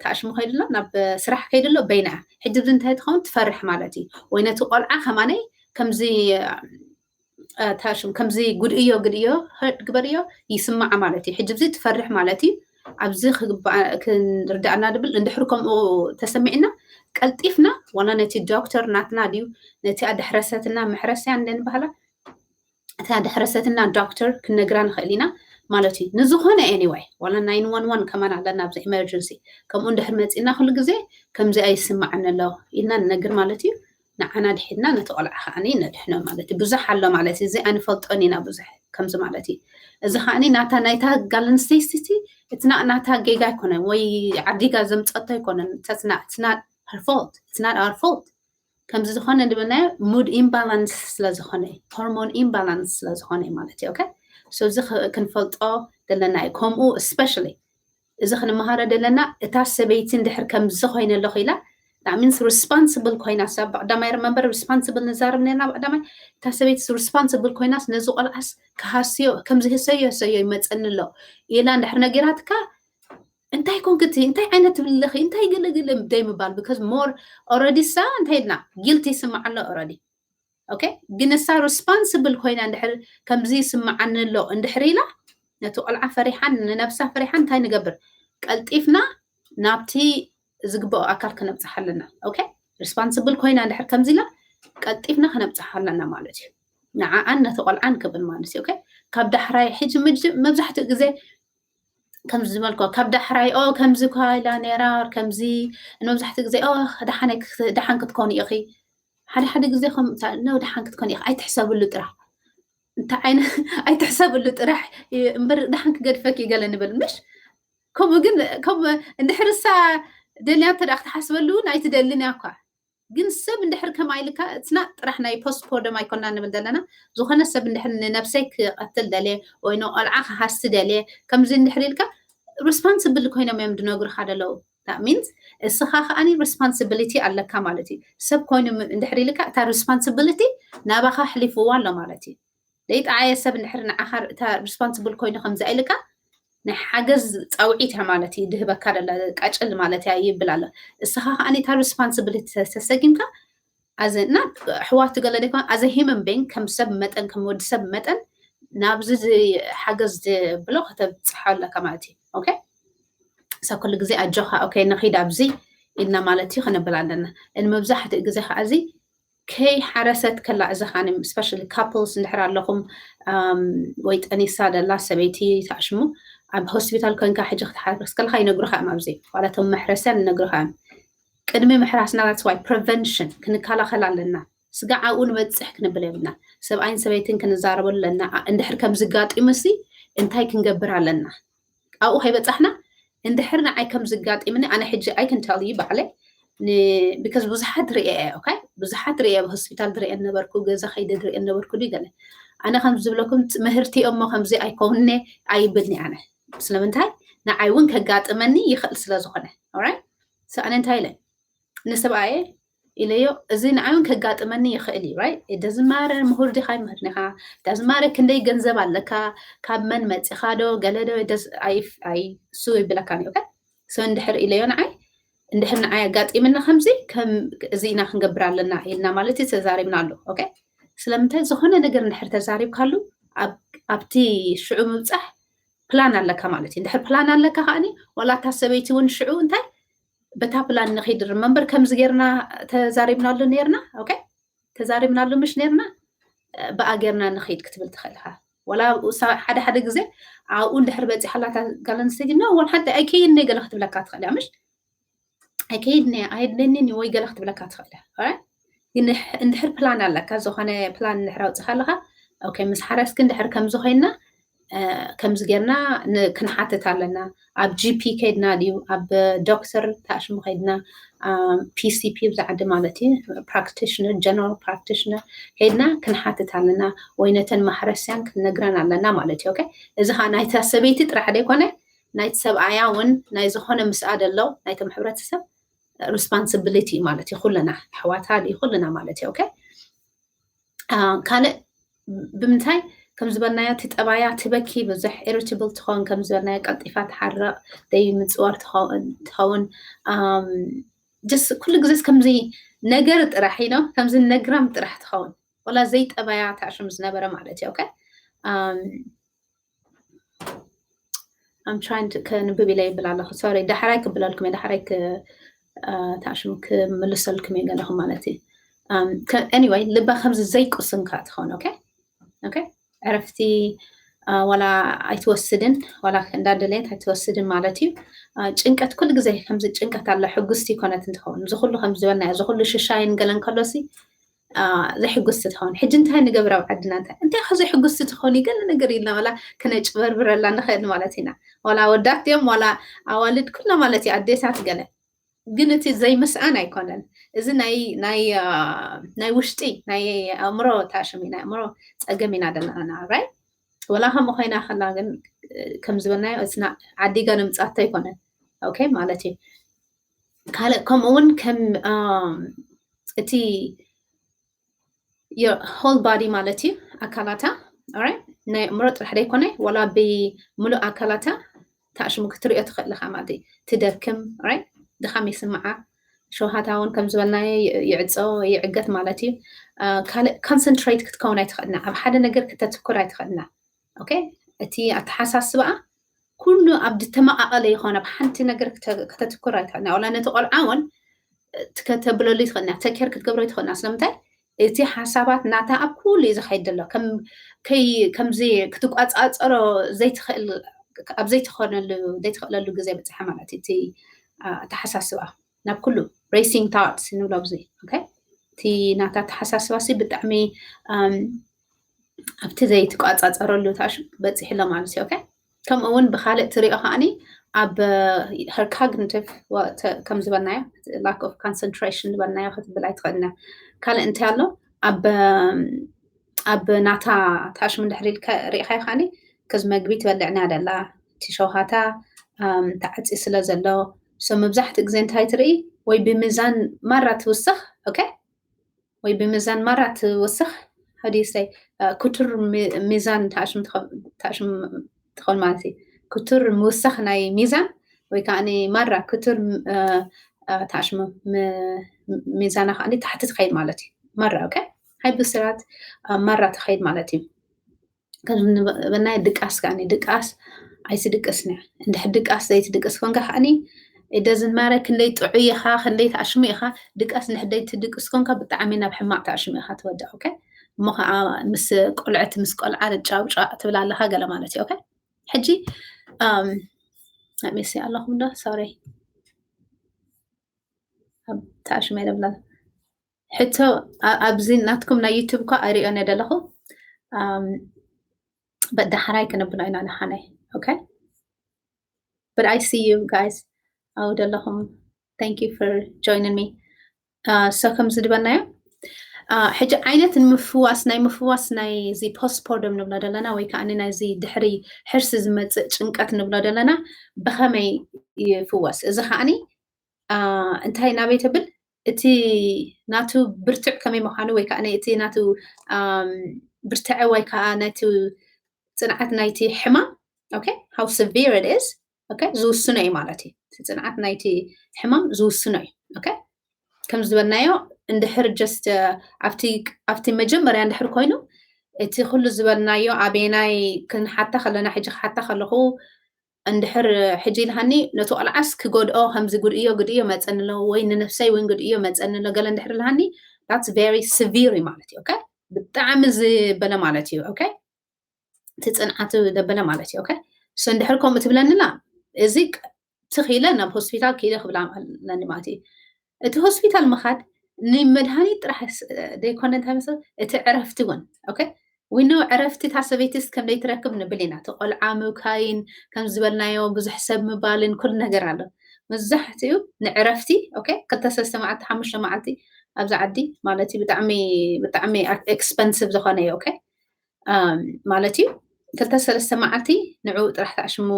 ታሽሙ ከይድሎ ናብ ስራሕ ከይድሎ በይና እያ። ሕጂ ብዚ እንታይ ትኸውን ትፈርሕ ማለት እዩ። ወይ ነቲ ቆልዓ ከማነይ ከምዚ ታሽም ከምዚ ጉድእዮ ግድእዮ ግበርዮ ይስማዓ ማለት እዩ። ሕጂ ብዚ ትፈርሕ ማለት እዩ። ኣብዚ ክንርዳእና ድብል እንድሕር ከምኡ ተሰሚዕና ቀልጢፍና ዋላ ነቲ ዶክተር ናትና ድዩ ነቲ ኣድሕረሰትና መሕረስያ እንደ ንባህላ እታ ኣድሕረሰትና ዶክተር ክንነግራ ንኽእል ኢና ማለት እዩ። ንዝኾነ anyway ዋላ nine one one ከማን ኣለና ኣብዚ emergency ከምኡ እንድሕር መፂና ኩሉ ግዜ ከምዚ ኣይስማዓን ኣሎ ኢልና ንነግር ማለት እዩ። ንዓና ድሒድና ነቲ ቆልዓ ከዓኒ ነድሕኖ ማለት እዩ። ብዙሕ ኣሎ ማለት እዩ። እዚ ኣይንፈልጦን ኢና ብዙሕ ከምዚ ማለት እዩ። እዚ ከዓኒ ናታ ናይታ ጋል ኣንስተይቲ እቲ ናታ ጌጋ ኣይኮነን ወይ ዓዲጋ ዘምፀቶ ኣይኮነን። That's not her fault. It's not our fault። ከምዚ ዝኾነ ድበናዮ mood imbalance ስለ ዝኾነ hormone imbalance ስለ ዝኾነ ማለት እዩ። Okay so እዚ ክንፈልጦ ዘለና እዩ። ከምኡ especially እዚ ክንመሃሮ ዘለና እታ ሰበይቲ እንድሕር ከምዚ ኮይነ ኣለኹ ኢላ that means responsible ኮይና ሰብ ቀዳማይ remember responsible ንዛረብ ነርና ቀዳማይ እታ ሰበይቲ responsible ኮይናስ ነዚ ቆልዓስ ክሃስዮ ከምዚ ህሰዮ ህሰዮ ይመፀኒ ኣሎ ኢላ እንድሕር ነጊራትካ እንታይ ኮንክቲ እንታይ ዓይነት ትብልለኺ እንታይ ገለገለ ደይ ምባል because more already ሳ እንታይ ኢልና guilty ይስማዕ ኣሎ already okay ግን እሳ responsible ኮይና እንድሕር ከምዚ ይስምዓኒ ኣሎ እንድሕር ኢላ ነቲ ቆልዓ ፈሪሓን ንነብሳ ፈሪሓን እንታይ ንገብር ቀልጢፍና ናብቲ ዝግብኦ ኣካል ክነብፅሓ ኣለና። Okay responsible ኮይና እንድሕር ከምዚ ኢላ ቀልጢፍና ክነብፅሓ ኣለና ማለት እዩ። ንዓኣን ነቲ ቆልዓን ክብል ማለት እዩ። Okay ካብ ዳሕራይ ሕጂ መብዛሕትኡ ግዜ ከምዚ ዝበልኮ ካብ ዳሕራይ ኦ ከምዚ ኳ ኢላ ነራ ከምዚ መብዛሕትኡ ግዜ ኦ ደሓን ክትኮኒ ኢኺ ሓደ ሓደ ግዜ ከም ነው ደሓን ክትኮኒ ኢኺ ኣይትሕሰብሉ ጥራሕ እንታይ ዓይነት ኣይትሕሰብሉ ጥራሕ እምበር ደሓን ክገድፈኪ ገለ ንብል ምሽ ከምኡ ግን ከም እንድሕርሳ ደልያ እንተ ክትሓስበሉ እውን ኣይትደልን እያ እኳ ግን ሰብ እንድሕር ከማ ኢልካ እትና ጥራሕ ናይ postpartum ኣይኮና ንብል ዘለና ዝኾነ ሰብ እንድሕር ንነብሰይ ክቐትል ደልየ ወይ ንቆልዓ ክሃሲ ደልየ ከምዚ እንድሕር ኢልካ responsible ኮይኖም እዮም ዝነግሩካ ደለዉ means እስኻ ከዓኒ responsibility ኣለካ ማለት እዩ ሰብ ኮይኑ እንድሕር ኢልካ እታ responsibility ናባኻ ኣሕሊፍዋ ኣሎ ማለት እዩ ደይጠዓየ ሰብ እንድሕር ንዓኻ እታ responsible ኮይኑ ከምዚ ኢልካ ናይ ሓገዝ ፃውዒት እያ ማለት እዩ ድህበካ ደላ ቃጭል ማለት እያ ይብል ኣሎ እስኻ ከዓኒ እታ responsibility ተሰጊምካ ኣዘና ኣሕዋት ገለ ደይኮነ as a human being ከም ሰብ መጠን ከም ወዲ ሰብ መጠን ናብዚ ሓገዝ ብሎ ከተብፅሖ ኣለካ ማለት እዩ okay እሳ ኩሉ ግዜ ኣጆኻ okay ንኺድ ኣብዚ ኢልና ማለት እዩ ክንብል ኣለና ን መብዛሕትኡ ግዜ ከዓ እዚ ከይ ሓረሰት ከላ እዚ ከዓ specially couples እንድሕር ኣለኹም ወይ ጠኒሳ ደላ ሰበይቲ ተኣሽሙ ኣብ ሆስፒታል ኮንካ ሕጂ ክትሓርስ ከለካ ይነግሩካ እዮም ኣብዚ ዋላቶም መሕረስያን ይነግሩካ እዮም ቅድሚ ምሕራስና that's why prevention ክንከላኸል ኣለና ስጋዕ ኣብኡ ንበፅሕ ክንብል የብልና ሰብኣይን ሰበይትን ክንዛረበሉ ኣለና እንድሕር ከም ዝጋጢሙ ሲ እንታይ ክንገብር ኣለና ኣብኡ ከይበፃሕና እንድሕር ንዓይ ከም ዝጋጢምኒ ኣነ ሕጂ I can tell you ባዕለይ because ብዙሓት ርእየ okay ብዙሓት ርእየ ኣብ ሆስፒታል ዝርእየ ነበርኩ ገዛ ከይደ ዝርእየ ነበርኩ ድዩ ገለ ኣነ ከም ዝብለኩም ምህርቲ እሞ ከምዚ ኣይከውንነ ኣይብልኒ ኣነ ስለምንታይ ንዓይ እውን ከጋጥመኒ ይኽእል ስለ ዝኾነ right so ኣነ እንታይ ኢለ ንሰብኣየ ኢለዮ እዚ ንዓይ እውን ከጋጥመኒ ይኽእል እዩ right doesn't matter ምሁር ዲኻ ኣይምህርን ኢኻ doesn't matter ክንደይ ገንዘብ ኣለካ ካብ መን መፂኻ ዶ ገለ ዶ ኣይ እሱ ይብለካ okay so እንድሕር ኢለዮ ንዓይ እንድሕር ንዓይ ኣጋጢምና ከምዚ ከም እዚ ኢና ክንገብር ኣለና ኢልና ማለት እዩ ተዛሪብና ኣሎ okay ስለምንታይ ዝኾነ ነገር እንድሕር ተዛሪብካሉ ኣብቲ ሽዑ ምብፃሕ ፕላን ኣለካ ማለት እዩ እንድሕር ፕላን ኣለካ ከዓኒ ዋላ እታ ሰበይቲ እውን ሽዑ እንታይ በታ ፕላን ንኺድ remember ከምዚ ጌርና ተዛሪብናሉ ነርና okay ተዛሪብናሉ ምሽ ነርና ብኣ ጌርና ንኺድ ክትብል ትኽእል ኢኻ ዋላ ሓደ ሓደ ግዜ ኣብኡ እንድሕር በፂሓላ እታ ጋል ኣንስተይቲ no one ሓንቲ ኣይከይድን እየ ገለ ክትብለካ ትኽእል እያ ምሽ ኣይከይድን እየ ኣየድለንን እዩ ወይ ገለ ክትብለካ ትኽእል እያ ግን እንድሕር ፕላን ኣለካ ዝኾነ ፕላን እንድሕር ኣውፅኻ ኣለካ okay ምስ ሓረስኪ እንድሕር ከምዚ ኮይና ከምዚ ጌርና ክንሓትት ኣለና። ኣብ ጂ ፒ ከይድና ድዩ ኣብ ዶክተር ታሽሙ ከይድና፣ ፒ ሲ ፒ ብዛዕዲ ማለት እዩ፣ ፕራክቲሽነር፣ ጀነራል ፕራክቲሽነር ከይድና ክንሓትት ኣለና፣ ወይ ነተን ማሕረስያን ክንነግረን ኣለና ማለት እዩ። ኦኬ፣ እዚ ከዓ ናይታ ሰበይቲ ጥራሕ ዘይኮነ ናይቲ ሰብኣያ እውን ናይ ዝኾነ ምስኣ ደሎ ናይቶም ሕብረተሰብ ሪስፖንሲቢሊቲ ማለት እዩ። ኩልና ኣሕዋታ ድዩ ኩልና ማለት እዩ። ኦኬ፣ ካልእ ብምንታይ ከም ዝበልናዮ እቲ ጠባያ ትበኪ ብዙሕ ኢሪቲብል ትኸውን፣ ከም ዝበልናዮ ቀልጢፋ ትሓርቕ፣ ደይ ምፅዋር ትኸውን። ስ ኩሉ ግዜ ከምዚ ነገር ጥራሕ ነው፣ ከምዚ ነግራም ጥራሕ ትኸውን፣ ወላ ዘይጠባያ ታሽም ዝነበረ ማለት እዩ። ኦኬ፣ I'm trying to ከንብብ ኢለ ይብል ኣለኹ። ሶሪ፣ ዳሕራይ ክብለልኩም እየ፣ ዳሕራይ ታሽም ክምልሰልኩም እየ ገለኹም ማለት እዩ። Anyway፣ ልባ ከምዚ ዘይቁስንካ ትኸውን። ኦኬ፣ ኦኬ፣ ዕረፍቲ ዋላ ኣይትወስድን፣ ዋላ እንዳደለየት ኣይትወስድን ማለት እዩ። ጭንቀት ኩሉ ግዜ ከምዚ ጭንቀት ኣለ፣ ሕጉስቲ ይኮነት እንትኸውን፣ እዚ ኩሉ ከም ዝበልናዮ፣ እዚ ኩሉ ሽሻይን ገለን ከሎሲ ዘይሕጉስቲ ትኸውን። ሕጂ እንታይ ንገብር ኣብ ዓድና? እንታይ እንታይ ከ ዘይሕጉስቲ ትኸውን? ገለ ነገር ኢልና ዋላ ክነጭበርብረላ ንኽእል ማለት ኢና። ዋላ ወዳት እዮም ዋላ ኣዋልድ ኩልና ማለት እዩ፣ ኣዴታት ገለ። ግን እቲ ዘይምስኣን ኣይኮነን። እዚ ናይ ናይ ናይ ውሽጢ ናይ ኣእምሮ ታሽም፣ ናይ ኣእምሮ ፀገም ኢና ዘለና ራይ። ወላ ከምኡ ኮይና ከላ ግን ከም ዝበልናዮ እፅና ዓዲጋ ንምፃቶ ኣይኮነን። ኦኬ ማለት እዩ። ካልእ ከምኡ እውን ከም እቲ ሆል ባዲ ማለት እዩ፣ ኣካላታ ናይ ኣእምሮ ጥራሕ ዘይኮነ ዋላ ብምሉእ ኣካላታ ታሽሙ ክትሪኦ ትኽእል ኢኻ ማለት እዩ። ትደክም፣ ድኻም ይስምዓ፣ ሸውሃታ እውን ከም ዝበልናዮ ይዕፀ፣ ይዕገት ማለት እዩ። ካልእ ኮንሰንትሬት ክትከውን ኣይትኽእልና፣ ኣብ ሓደ ነገር ክተትኩር ኣይትኽእልና። ኦኬ፣ እቲ ኣተሓሳስባኣ ኩሉ ኣብ ዝተመቓቐለ ይኾን፣ ኣብ ሓንቲ ነገር ክተ- ከተትኩር ኣይትኽእልና። ዋላ ነቲ ቆልዓ እውን ትከተብለሉ ይትኽእልና፣ ተኬር ክትገብሮ ይትኽእልና። ስለምንታይ? እቲ ሓሳባት ናታ ኣብ ኩሉ እዩ ዝኸይድ ዘሎ። ከም ከይ ከምዚ ክትቋፃፀሮ ዘይትኽእል፣ ኣብ ዘይትኾነሉ ዘይትኽእለሉ ግዜ በፅሐ ማለት እዩ። እቲ ኣተሓሳስባ ናብ ኩሉ ሬሲንግ ታትስ ንብሎ ኣብዚ። ኦኬ፣ እቲ ናታ ኣተሓሳስባ ሲ ብጣዕሚ ኣብቲ ዘይትቋፃፀረሉ ታሽ በፂሑ ኣሎ ማለት እዩ። ኦኬ፣ ከምኡ እውን ብካልእ ትሪኦ ከዓኒ ኣብ ሄር ካግኒቲቭ ከም ዝበልናዮ ላክ ኦፍ ኮንሰንትሬሽን ዝበልናዮ ክትብል ኣይትኽእልና። ካልእ እንታይ ኣሎ? ኣብ ኣብ ናታ ታሽም እንድሕር ኢልካ ሪኢኻዮ ከዓኒ ከዚ መግቢ ትበልዕ ኢና ደላ፣ እቲ ሸውሃታ ተዓፂ ስለ ዘሎ፣ ሶ መብዛሕትኡ ግዜ እንታይ ትርኢ? ወይ ብሚዛን ማራ ትውስኽ። ኦኬ፣ ወይ ብሚዛን ማራ ትውስኽ፣ how do you say፣ ክቱር ሚዛን ታሽም ትኸውን ማለት እዩ። ክቱር ምውሳኽ ናይ ሚዛን ወይ ከዓ ማራ ክቱር ታሽሙ ሚዛና ከዓ ታሕቲ ትኸይድ ማለት እዩ። ማራ ኦኬ፣ ሃይ ብስራት ማራ ትኸይድ ማለት እዩ። ከምዚ ዝበልናዮ ድቃስ ከዓ ድቃስ ኣይትድቅስኒ። እንድሕር ድቃስ ዘይትድቅስ ኮንካ ከዓኒ ደዝን ማረ ክንደይ ጥዑይ ኢኻ፣ ክንደይ ተኣሽሙ ኢኻ። ድቃስ እንድሕር ዘይትድቅስ ኮንካ ብጣዕሚ ናብ ሕማቕ ተኣሽሙ ኢኻ ትወድቕ። ኦኬ፣ እሞ ከዓ ምስ ቆልዕቲ ምስ ቆልዓ ጫውጫ ትብል ኣለኻ ገለ ማለት እዩ። ኦኬ፣ ሕጂ መሲ ኣለኹም ዶ? ሶሪ፣ ተኣሽሙ የለብላ። ሕቶ ኣብዚ ናትኩም ናይ ዩቱብ እኳ ኣይሪኦን እየ ደለኹ። በዳሕራይ ክነብሎ ኢና ንሓናይ። ኦኬ፣ but I see you guys። ኣው ደለኹም፣ thank you for joining me። So ከምዚ ዝበልናዮ ሕጂ ዓይነት ንምፍዋስ ናይ ምፍዋስ ናይ እዚ ፖስትፖርደም ንብሎ ዘለና ወይ ከዓ ናይዚ ድሕሪ ሕርሲ ዝመፅእ ጭንቀት ንብሎ ዘለና ብኸመይ ይፍወስ? እዚ ከዓኒ እንታይ ናበይ ተብል፣ እቲ ናቱ ብርትዕ ከመይ ምዃኑ ወይ ከዓ እቲ ናቱ ብርትዐ ወይ ከዓ ናይቲ ፅንዓት ናይቲ ሕማም okay how severe it is okay ዝውስኖ እዩ ማለት እዩ። እቲ ፅንዓት ናይቲ ሕማም ዝውስኖ እዩ። okay ከም ዝበልናዮ እንድሕር just ኣብቲ ኣብቲ መጀመርያ እንድሕር ኮይኑ እቲ ኩሉ ዝበልናዮ ኣበየናይ ክንሓታ ከለና ሕጂ ክሓታ ከለኹ እንድሕር ሕጂ ኢልሃኒ ነቲ ቆልዓስ ክጎድኦ ከምዚ ጉድእዮ ግድእዮ መፀኒ ኣሎ ወይ ንነፍሰይ እውን ግድእዮ መፀኒ ኣሎ ገለ እንድሕር ኢልሃኒ that's very severe ማለት እዩ። okay ብጣዕሚ ዝበለ ማለት እዩ። okay እቲ ፅንዓት ደበለ ማለት እዩ። okay so እንድሕር ከምኡ ትብለንላ እዚ ትኽኢለ ናብ ሆስፒታል ክኢለ ክብላ ኣለኒ ማለት እዩ። እቲ ሆስፒታል ምኻድ ንመድሃኒት ጥራሕ ዘይኮነ እንታይ መሰ እቲ ዕረፍቲ እውን okay We know ዕረፍቲ እታ ሰበይትስ ከም ዘይትረክብ ንብል ኢና። እቲ ቆልዓ ምብካይን ከም ዝበልናዮ ብዙሕ ሰብ ምባልን ኩሉ ነገር ኣሎ። መብዛሕትኡ ንዕረፍቲ okay ክልተ ሰለስተ መዓልቲ ሓሙሽተ መዓልቲ ኣብዚ ዓዲ ማለት እዩ ብጣዕሚ ብጣዕሚ expensive ዝኾነ እዩ okay ማለት እዩ ክልተ ሰለስተ መዓልቲ ንዕኡ ጥራሕ ተኣሽሙ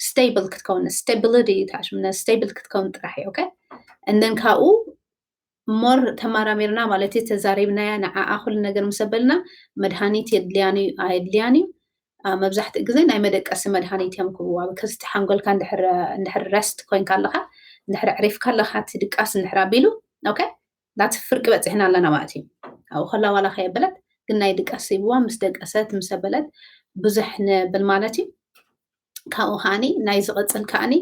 stable ክትከውን stability ተኣሽሙ stable ክትከውን ጥራሕ እዩ okay and then ካብኡ more ተማራሚርና ማለት እዩ ተዛሪብናያ ንዓኣ ኩሉ ነገር ምስ ኣበልና መድሃኒት የድልያን እዩ ኣየድልያን እዩ መብዛሕትኡ ግዜ ናይ መደቀሲ መድሃኒት እዮም ክብዋ ከዚ ሓንጎልካ እንድሕር rest ኮይንካ ኣለካ እንድሕር ዕሪፍካ ኣለካ እቲ ድቃስ እንድሕር ኣቢሉ okay ናቲ ፍርቂ በፂሕና ኣለና ማለት እዩ ኣብኡ ከላ ዋላ ከየበለት ግን ናይ ድቃስ ይብዋ ምስ ደቀሰት ምስ ኣበለት ብዙሕ ንብል ማለት እዩ ካብኡ ከዓኒ ናይ ዝቐፅል ከዓኒ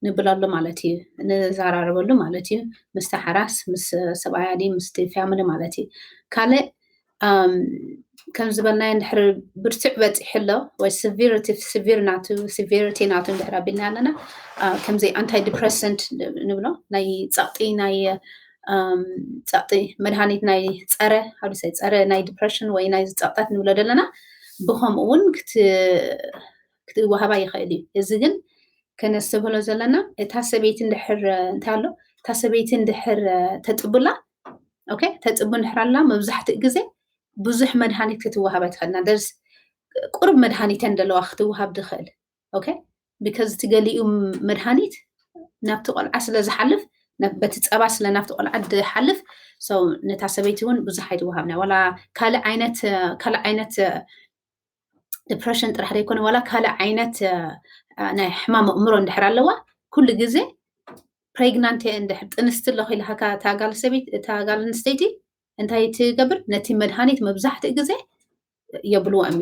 ንብለሉ ማለት እዩ ንዘራረበሉ ማለት እዩ ምስቲ ሓራስ ምስ ሰብኣያ ድዩ ምስቲ family ማለት እዩ ካልእ ከም ዝበልናዮ እንድሕር ብርትዕ በፂሑ ኣሎ ወይ severity severe ናቱ severity ናቱ እንድሕር ኣቢልና ኣለና ከምዚ antidepressant ንብሎ ናይ ፀቕጢ ናይ ፀቕጢ መድሃኒት ናይ ፀረ how do you say ፀረ ናይ depression ወይ ናይ ፀቕጣት ንብሎ ዘለና ብከምኡ እውን ክትወሃባ ይኽእል እዩ እዚ ግን ከነስተብህሎ ዘለና እታ ሰበይቲ እንድሕር እንታይ ኣሎ እታ ሰበይቲ እንድሕር ተጥብላ okay ተጥቡ እንድሕር ኣላ መብዛሕትኡ ግዜ ብዙሕ መድሃኒት ክትወሃብ ኣይትኽእልና ደርስ ቁርብ መድሃኒት እየን ዘለዋ ክትወሃብ ትኽእል okay because እቲ ገሊኡ መድሃኒት ናብቲ ቆልዓ ስለ ዝሓልፍ በቲ ፀባ ስለ ናብቲ ቆልዓ ዝሓልፍ so ነታ ሰበይቲ እውን ብዙሕ ኣይትወሃብና ዋላ ካልእ ዓይነት ካልእ ዓይነት depression ጥራሕ ዘይኮነ ዋላ ካልእ ዓይነት ናይ ሕማም ኣእምሮ እንድሕር ኣለዋ ኩሉ ግዜ pregnant እየ እንድሕር ጥንስቲ ኣለኹ ኢልካ ታጋል ሰበይቲ ታጋል ኣንስተይቲ እንታይ ትገብር ነቲ መድሃኒት መብዛሕትኡ ግዜ የብልዎም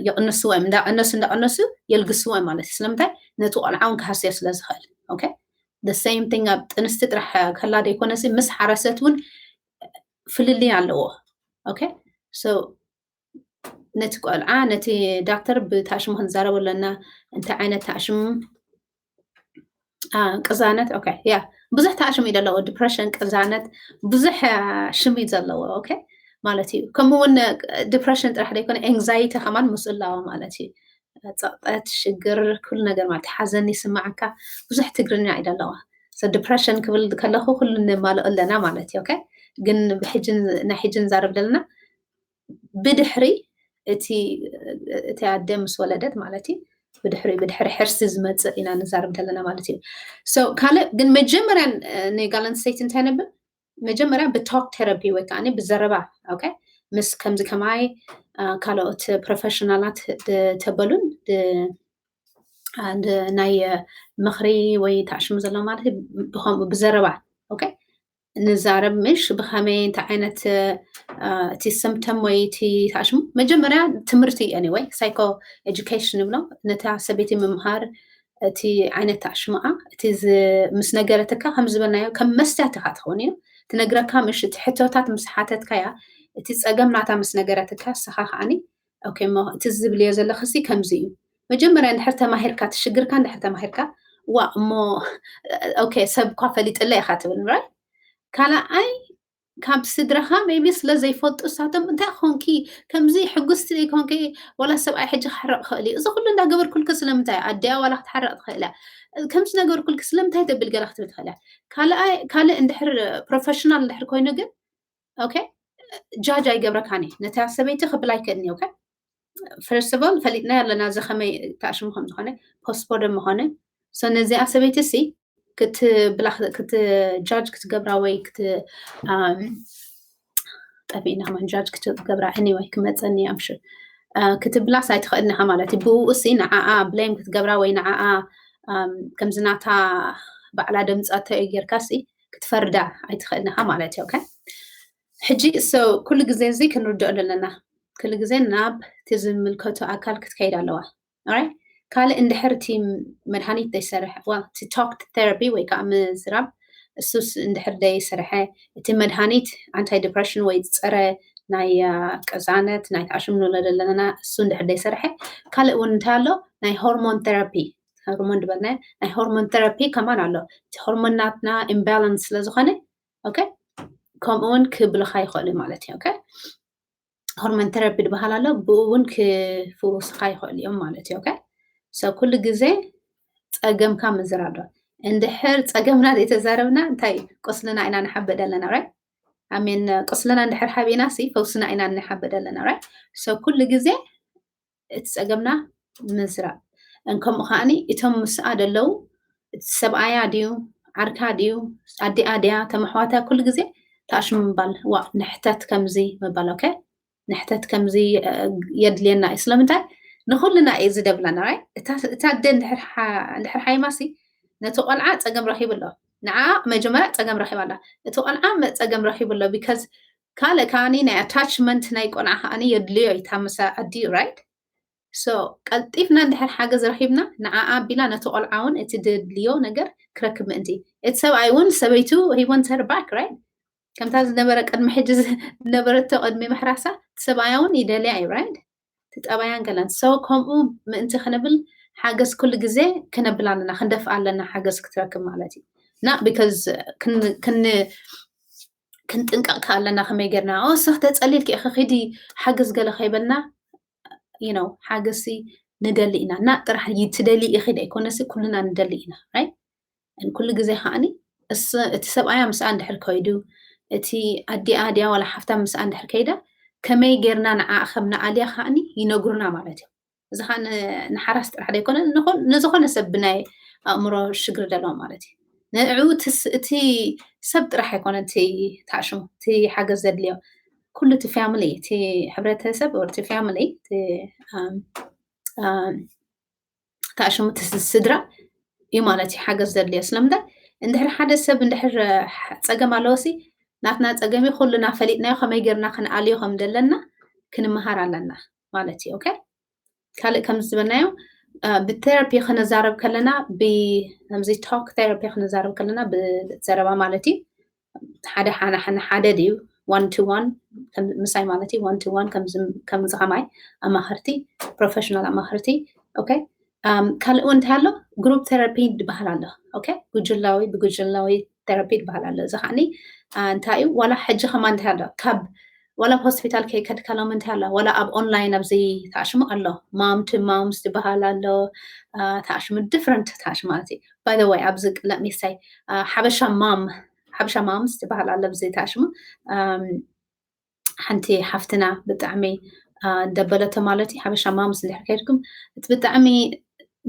የቕንስዎም እንዳቐነሱ እንዳቐነሱ የልግስዎም ማለት እዩ ስለምንታይ ነቲ ቆልዓ እውን ክሃስዮ ስለ ዝኽእል okay the same thing ኣብ ጥንስቲ ጥራሕ ከላ ዘይኮነሲ ምስ ሓረሰት እውን ፍልልይ ኣለዎ okay so ነቲ ቆልዓ ነቲ ዳክተር ብታሽሙ ክንዛረብ ኣለና እንታይ ዓይነት ታሽሙ ቅዛነት okay yeah ብዙሕ ታሽሙ እዩ ዘለዎ depression ቅዛነት ብዙሕ ሽም እዩ ዘለዎ okay ማለት እዩ ከምኡ እውን depression ጥራሕ ዘይኮነ anxiety ከማን ምስ ኣለዋ ማለት እዩ ፀቕጠት ሽግር ኩሉ ነገር ማለት ሓዘን ይስማዓካ ብዙሕ ትግርኛ እዩ ዘለዋ depression ክብል ከለኹ ኩሉ ንማልኦ ኣለና ማለት እዩ okay ግን ብሕጂ ናይ ሕጂ ንዛረብ ዘለና ብድሕሪ እቲ እቲ ኣደ ምስ ወለደት ማለት እዩ ብድሕሪ ብድሕሪ ሕርሲ ዝመፅእ ኢና ንዛረብ ዘለና ማለት እዩ so ካልእ ግን መጀመርያ ንጋል ኣንስተይቲ እንታይ ነብል መጀመርያ ብ talk therapy ወይ ከዓ ብዘረባ okay ምስ ከምዚ ከማይ ካልኦት professional ኣት ተበሉን ናይ ምኽሪ ወይ ታሽሙ ዘሎ ማለት ብከምኡ ብዘረባ okay ንዛረብ ምሽ ብከመይ እንታይ ዓይነት እቲ symptom ወይ እቲ ታሽሙ መጀመርያ ትምህርቲ እዩ anyway psycho education ንብሎ ነታ ሰበይቲ ምምሃር እቲ ዓይነት ታሽሙኣ እቲ ምስ ነገረትካ ከም ዝበልናዮ ከም መስትያት ኢካ ትኸውን እዩ ትነግረካ ምሽ እቲ ሕቶታት ምስ ሓተትካያ እቲ ፀገም ናታ ምስ ነገረትካ ስኻ ከዓኒ okay እሞ እቲ ዝብልዮ ዘለክሲ ከምዚ እዩ መጀመርያ እንድሕር ተማሂርካ ትሽግርካ እንድሕር ተማሂርካ ዋ እሞ okay ሰብ እኳ ፈሊጥለ ኢካ ትብል right ካልኣይ ካብ ስድራኻ maybe ስለ ዘይፈልጡ እሳቶም እንታይ ኮንኪ ከምዚ ሕጉስቲ ዘይኮንኪ ዋላ ሰብኣይ ሕጂ ክሕረቕ ክእል እዩ እዚ ኩሉ እንዳገበርኩልኪ ስለምንታይ ኣዲያ ዋላ ክትሓረቕ ትኽእል እያ ከምዚ ነገርኩልኪ ስለምንታይ ተብል ገለ ክትብል ትኽእል እያ ካልእ እንድሕር professional እንድሕር ኮይኑ ግን okay judge ኣይገብረካን እየ ነታ ሰበይቲ ክብል ኣይክእልን እየ okay first of all ፈሊጥና ኣለና እዚ ከመይ ተኣሽሙ ከም ዝኾነ postpartum ምኾነ so ነዚኣ ሰበይቲ ሲ ክትብላ ክት judge ክትገብራ ወይ ክት ጠፊእና ከማን judge ክትገብራ anyway ክመፀኒ I'm sure ክትብላስ ኣይትኽእልን ኢኻ ማለት እዩ ብኡ ሲ ንዓኣ blame ክትገብራ ወይ ንዓኣ ከምዚ ናታ ባዕላ ደምፃቶ እዩ ጌርካ ሲ ክትፈርዳ ኣይትኽእልን ኢኻ ማለት እዩ okay ሕጂ so ኩሉ ግዜ እዚ ክንርድኦ ዘለና ኩሉ ግዜ ናብ እቲ ዝምልከቱ ኣካል ክትከይድ ኣለዋ right ካልእ እንድሕር እቲ መድሃኒት ዘይሰርሐ well እቲ talk therapy ወይ ከዓ ምዝራብ እሱስ እንድሕር ዘይሰርሐ እቲ መድሃኒት antidepressant ወይ ዝፀረ ናይ ቅዛነት ናይ ተኣሽም ንብሎ ዘለና እሱ እንድሕር ዘይሰርሐ ካልእ እውን እንታይ ኣሎ ናይ hormone therapy hormone ዝበልና ናይ hormone therapy ከማን ኣሎ እቲ hormone ናትና imbalance ስለ ዝኾነ okay ከምኡ እውን ክብልኻ ይኽእሉ ማለት እዩ okay hormone therapy ዝበሃል ኣሎ፣ ብኡ እውን ክፍውስኻ ይኽእሉ እዮም ማለት እዩ። Okay? So ኩሉ ግዜ ጸገምካ ምዝራብ ዶ? እንድሕር ጸገምና ዘይተዛረብና እንታይ ቁስልና ኢና ንሓብእ ዘለና፣ right? I mean ቁስልና እንድሕር ሓቢእና ሲ ፈውስና ኢና ንሓብእ ዘለና፣ right? So ኩሉ ግዜ እቲ ጸገምና ምዝራብ። እንከምኡ ከዓኒ እቶም ምስኣ ደለዉ፣ እቲ ሰብኣያ ድዩ፣ ዓርካ ድዩ፣ ኣዲኣ ድያ፣ ተመሕዋታ ኩሉ ግዜ ታሽሙ ምባል፣ ዋ ንሕተት ከምዚ ምባል። Okay? ንሕተት ከምዚ የድልየና እዩ። ስለምንታይ? ንኹልና እዩ ዝደብለና። እታ ኣደ እንድሕር ሓይማሲ ነቲ ቆልዓ ጸገም ረኺቡ ኣሎ፣ ንዓ መጀመርያ ጸገም ረኺባ ኣላ፣ እቲ ቆልዓ ጸገም ረኺቡ ኣሎ። Because ካልእ ከዓኒ ናይ attachment ናይ ቆልዓ ከዓኒ የድልዮ እዩ፣ ታመሳ ኣዲ፣ right? So ቀልጢፍና እንድሕር ሓገዝ ረኺብና ንዓ ኣቢላ ነቲ ቆልዓ እውን እቲ ድድልዮ ነገር ክረክብ ምእንቲ፣ እቲ ሰብኣይ እውን ሰበይቱ he wants her back, right? ከምታ ዝነበረ ቅድሚ ሕጂ ዝነበረቶ ቅድሚ ምሕራሳ ሰብኣያ እውን ይደልያ እዩ፣ right? ትጠባያን ገለን። So ከምኡ ምእንቲ ክንብል ሓገዝ ኩሉ ግዜ ክነብል ኣለና፣ ክንደፍእ ኣለና ሓገዝ ክትረክብ ማለት እዩ። Not because ክንጥንቀቅ ኣለና ከመይ ጌርና ኦ ሰኽ ተጸሊልኪ ኢኺ ኺዲ ሓገዝ ገለ ከይበልና፣ you know ሓገዝሲ ንደሊ ኢና እና ጥራሕ ትደሊ ኢኺ ደይኮነሲ ኩልና ንደሊ ኢና፣ right? ኩሉ ግዜ ከዓኒ እቲ ሰብኣያ ምስኣ እንድሕር ከይዱ፣ እቲ ኣዲኣ ድያ ዋላ ሓፍታ ምስኣ እንድሕር ከይዳ፣ ከመይ ጌርና ንዓ ከም ንኣልያ ከዓኒ ይነግሩና ማለት እዩ። እዚ ከዓ ንሓራስ ጥራሕ ደይኮነ ንዝኾነ ሰብ ብናይ ኣእምሮ ሽግር ዘለዎ ማለት እዩ። ንዕኡ እቲ ሰብ ጥራሕ ኣይኮነ እቲ ታሽሙ እቲ ሓገዝ ዘድልዮ፣ ኩሉ እቲ family፣ እቲ ሕብረተሰብ፣ እቲ family፣ ታሽሙ እቲ ስድራ እዩ ማለት እዩ ሓገዝ ዘድልዮ። ስለምንታይ? እንድሕር ሓደ ሰብ እንድሕር ጸገም ኣለዎ ሲ ናትና ጸገም እዩ፣ ኩልና ፈሊጥናዮ ከመይ ጌርና ክንኣልዮ ከም ዘለና ክንመሃር ኣለና ማለት እዩ። Okay? ካልእ ከም ዝበልናዮ ብቴራፒ ክንዛረብ ከለና፣ ከምዚ talk therapy ክንዛረብ ከለና ብዘረባ ማለት እዩ፣ ሓደ ሓደ ድዩ one to one ምሳይ ማለት እዩ፣ one to one ከምዚ ከማይ ኣማኸርቲ፣ professional ኣማኸርቲ። Okay? ካልእ እውን እንታይ ኣሎ? Group therapy ዝበሃል ኣሎ። Okay? ጉጅላዊ፣ ብጉጅላዊ therapy ዝበሃል ኣሎ። እዚ ከዓኒ እንታይ እዩ? ዋላ ሕጂ ከማን እንታይ ኣሎ? ካብ ዋላ ኣብ ሆስፒታል ከይከድካ ሎም እንታይ ኣሎ? ዋላ ኣብ online ኣብዚ ታሽሙ ኣሎ። Mom to moms ዝበሃል ኣሎ። ታሽሙ different ታሽሙ ማለት እዩ። By the way ኣብዚ let me say ሓበሻ mom፣ ሓበሻ moms ዝበሃል ኣሎ ኣብዚ ታሽሙ። ሓንቲ ሓፍትና ብጣዕሚ ደበለቶ ማለት እዩ። ሓበሻ moms እንድሕር ከይድኩም እቲ ብጣዕሚ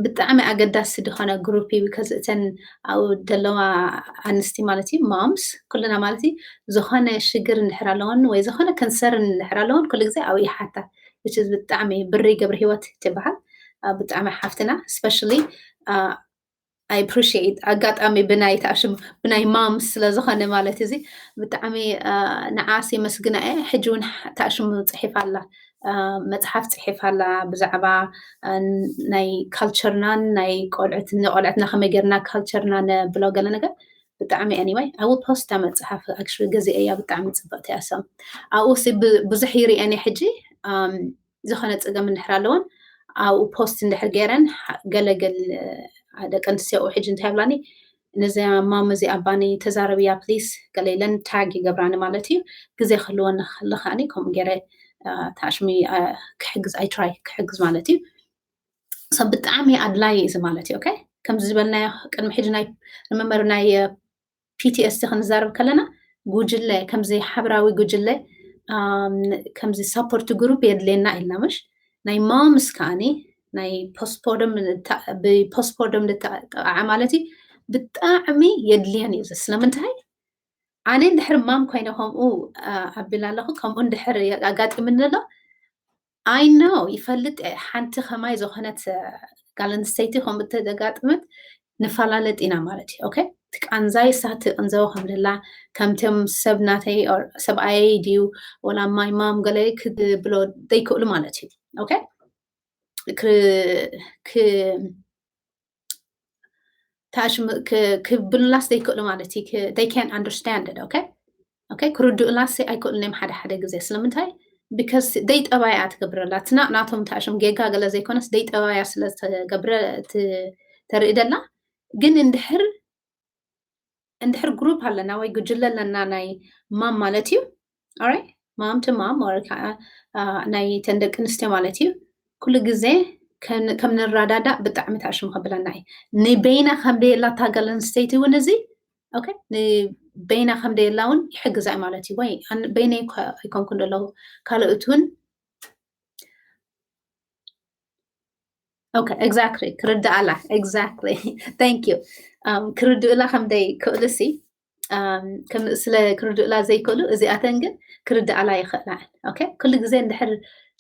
ብጣዕሚ ኣገዳሲ ዝኾነ group እዩ። Because እተን ኣብኡ ዘለዋ ኣንስቲ ማለት እዩ፣ moms ኩልና ማለት እዩ፣ ዝኾነ ሽግር እንድሕር ኣለወን ወይ ዝኾነ concern እንድሕር ኣለወን ኩሉ ግዜ ኣብኡ ይሓታ። Which is ብጣዕሚ ብሪ ገብረ ህይወት ትበሃል፣ ብጣዕሚ ሓፍትና። Especially I appreciate ኣጋጣሚ ብናይ ታሽም ብናይ moms ስለ ዝኾነ ማለት እዚ ብጣዕሚ ንዓስ የመስግና እየ። ሕጂ እውን ታሽሙ ጽሒፋ ኣላ፣ መጽሓፍ ጽሒፋ ኣላ ብዛዕባ ናይ culture ናን ናይ ቆልዑት፣ ንቆልዑትና ከመይ ጌርና culture ና ነብሎ ገለ ነገር። ብጣዕሚ anyway I will post እታ መጽሓፍ፣ actually ገዚኤያ፣ ብጣዕሚ ጽብቕቲ እያ። So ኣብኡ ብዙሕ ይርእየን እየ ሕጂ። ዝኾነ ጸገም እንድሕር ኣለወን ኣብኡ post እንድሕር ገይረን፣ ገለገል ደቂ ኣንስትዮ ኣብኡ ሕጂ እንታይ ይብላኒ፣ ነዚኣ mom እዚኣ ባኒ ተዛረብያ please ገለ ኢለን tag ይገብራኒ ማለት እዩ። ግዜ ክህልወኒ ከሎ ከዓኒ ከምኡ ገይረ ታሽሚ ክሕግዝ፣ I try ክሕግዝ ማለት እዩ። So ብጣዕሚ ኣድላይ እዩ እዚ ማለት እዩ። Okay? ከምዚ ዝበልናዮ ቅድሚ ሕጂ ናይ remember ናይ PTSD ክንዛረብ ከለና ጉጅለ፣ ከምዚ ሓበራዊ ጉጅለ፣ ከምዚ support group የድልየና ኢልና፣ ምሽ? ናይ moms ከዓኒ ናይ postpartum ብ postpartum ዝተጠቕዓ ማለት እዩ ብጣዕሚ የድልየን እዩ። ስለምንታይ? ኣነ እንድሕር mom ኮይነ ከምኡ ኣቢላ ኣለኹ፣ ከምኡ እንድሕር ኣጋጢምኒ ኣሎ፣ I know ይፈልጥ እየ። ሓንቲ ከማይ ዝኾነት ጓል ኣንስተይቲ ከምኡ እንተዘጋጥመት ንፈላለጥ ኢና ማለት እዩ። Okay? እቲ ቃንዛይ እሳ ትቕንዘቦ ከም ዘላ፣ ከምቶም ሰብ ናተይ ሰብኣየይ ድዩ ወላ my mom ገለ ክብሎ ዘይክእሉ ማለት እዩ። Okay? ታሽም ክብሉላስ ዘይክእሉ ማለት እዩ። They can't understand it. Okay? Okay? ክርድኡላስ ኣይክእሉን እዮም ሓደ ሓደ ግዜ። ስለምንታይ? Because ደይ ጠባያ ትገብረላ። እቲ ናቶም ታሽም ጌጋ ገለ ዘይኮነስ ደይ ጠባያ ስለ ዝተገብረ ተርኢ ደላ። ግን እንድሕር እንድሕር group ኣለና ወይ ጉጅለ ኣለና ናይ mom ማለት እዩ። Alright? ማም ቱ ማም ወይ ከዓ ናይ ተን ደቂ ኣንስትዮ ማለት እዩ። ኩሉ ግዜ ከም ንረዳዳእ ብጣዕሚ ታሽሙ ከብለና እዩ። ንበይና ከም ደየላ እታ ጓል ኣንስተይቲ እውን እዚ okay ንበይና ከም ደየላ እውን ይሕግዛ እዩ ማለት እዩ። ወይ በይነይ ኣይኮንኩን ዘለኹ ካልኦት እውን okay exactly ክርድኣላ exactly thank you ክርድኡላ ከም ደይክእሉ ሲ ስለ ክርድኡላ ዘይክእሉ እዚኣተን ግን ክርድኣላ ይኽእላ okay ኩሉ ግዜ እንድሕር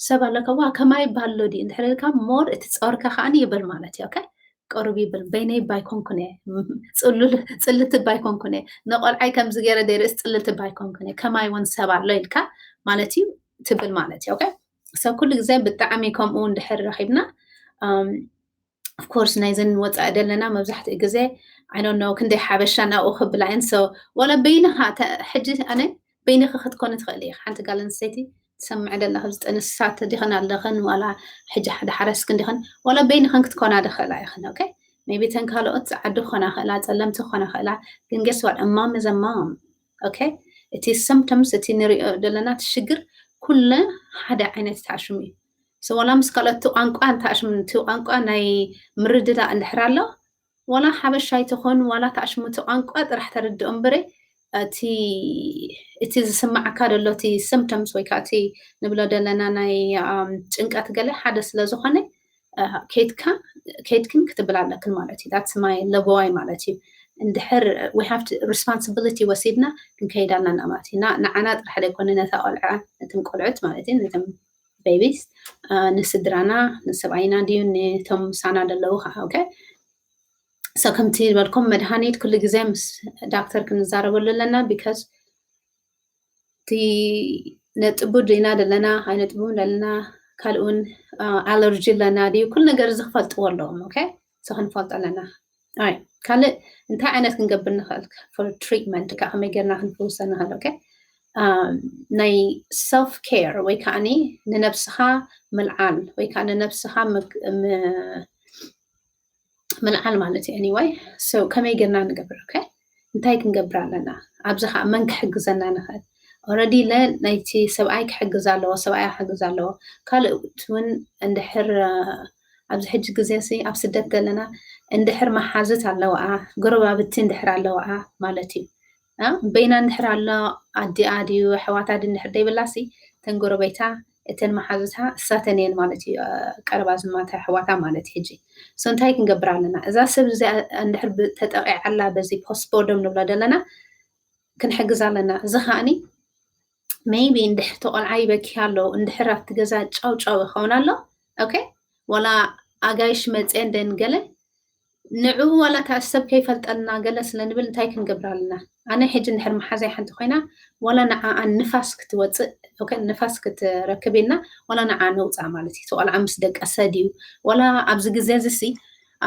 ሰብ ኣለካ ዋ ከማይ ባሎ ድዩ እንድሕር ኢልካ more እቲ ጸወርካ ከዓኒ ይብል ማለት እዩ okay ቅሩብ ይብል በይነይ ባይኮንኩን እየ ጽሉል ጽልቲ ባይኮንኩን እየ ንቆልዓይ ከምዚ ገይረ ደይርእስ ጽልቲ ባይኮንኩን እየ ከማይ እውን ሰብ ኣሎ ኢልካ ማለት እዩ ትብል ማለት እዩ okay ሰብ ኩሉ ግዜ ብጣዕሚ ከምኡ እንድሕር ረኺብና of course ናይዘን ወፃኢ ዘለና መብዛሕትኡ ግዜ I don't know ክንደይ ሓበሻ ናብኡ ክብላ እየን so ወላ በይንኻ ሕጂ ኣነ በይንኻ ክትኮኒ ትኽእሊ ኢኻ ሓንቲ ጓል ኣንስተይቲ ትሰምዐ ደላ ኣብዚ ጥንሳት ዲኽን ኣለኽን ዋላ ሕጂ ሓደ ሓረስክን ዲኽን ዋላ በይንኽን ክትኮና ድኽእላ ኢኽን okay maybe ተን ካልኦት ዓዲ ክኾና ክእላ ጸለምቲ ክኾና ክእላ ግን guess what a mom is a mom okay እቲ symptoms እቲ ንሪኦ ዘለና እቲ ሽግር ኩለ ሓደ ዓይነት ተኣሽሙ እዩ so ዋላ ምስ ካልኦት ቋንቋ ተኣሽሙ እቲ ቋንቋ ናይ ምርድዳእ እንድሕር ኣሎ ዋላ ሓበሻ ኣይትኾን ዋላ ተኣሽሙ እቲ ቋንቋ ጥራሕ ተርድኦ እምበረ እቲ እቲ ዝስማዓካ ዘሎ እቲ symptoms ወይ ከዓ እቲ ንብሎ ዘለና ናይ ጭንቀት ገለ ሓደ ስለ ዝኾነ ከይድካ ከይድክን ክትብል ኣለክን ማለት እዩ that's my ለበዋይ ማለት እዩ እንድሕር we have responsibility ወሲድና ክንከይድ ኣለና ማለት እዩ ንዓና ጥራሕ ዘይኮነ ነታ ቆልዓ ነቶም ቆልዑት ማለት እዩ ነቶም babies ንስድራና ንሰብኣይና ድዩ ነቶም ምሳና ዘለዉ ከዓ okay so ከምቲ ዝበልኩም መድሃኒት ኩሉ ግዜ ምስ ዳክተር ክንዛረበሉ ኣለና because እቲ ነጥቡ ዲና ዘለና ኣይነጥቡ ዘለና ካልእ እውን allergy ኣለና ድዩ ኩሉ ነገር እዚ ክፈልጥዎ ኣለዎም okay so ክንፈልጦ ኣለና ካልእ እንታይ ዓይነት ክንገብር ንኽእል for treatment ከዓ ከመይ ጌርና ክንፍውሰ ንኽእል okay ናይ self care ወይ ከዓ ንነብስኻ ምልዓል ወይ ከዓ ንነብስኻ ምልዓል ማለት እዩ anyway so ከመይ ጌርና ንገብር okay እንታይ ክንገብር ኣለና ኣብዚ ከዓ መን ክሕግዘና ንኽእል already ለ ናይቲ ሰብኣይ ክሕግዝ ኣለዎ ሰብኣይ ክሕግዝ ኣለዎ ካልኦት እውን እንድሕር ኣብዚ ሕጂ ግዜ ሲ ኣብ ስደት ዘለና እንድሕር መሓዝት ኣለዋ ጎረባብቲ እንድሕር ኣለዋ ማለት እዩ በይና እንድሕር ኣሎ ኣዲኣ ድዩ ኣሕዋታ ድዩ እንድሕር ዘይብላ ሲ እተን ጎረቤታ እተን መሓዝታ እሳተን እየን ማለት እዩ ቀረባ ዝማታ ኣሕዋታ ማለት ሕጂ so እንታይ ክንገብር ኣለና እዛ ሰብ እዚኣ እንድሕር ተጠቂዓላ በዚ postpartum ንብላ ዘለና ክንሕግዝ ኣለና እዚ ከዓኒ maybe እንድሕር ተቆልዓ ይበኪ ኣሎ እንድሕር ኣብቲ ገዛ ጫው ጫው ይኸውን ኣሎ okay ዋላ ኣጋይሽ መፅየን ደን ገለ ንዕኡ ዋላ እታ ሰብ ከይፈልጠልና ገለ ስለ ንብል እንታይ ክንገብር ኣለና ኣነ ሕጂ እንድሕር መሓዛይ ሓንቲ ኮይና ዋላ ንዓኣ ንፋስ ክትወፅእ okay ንፋስ ክትረክብ ኢልና ዋላ ንዓ ነውፅኣ ማለት እዩ እቲ ቆልዓ ምስ ደቀሰ ድዩ ዋላ ኣብዚ ግዜ እዚ ሲ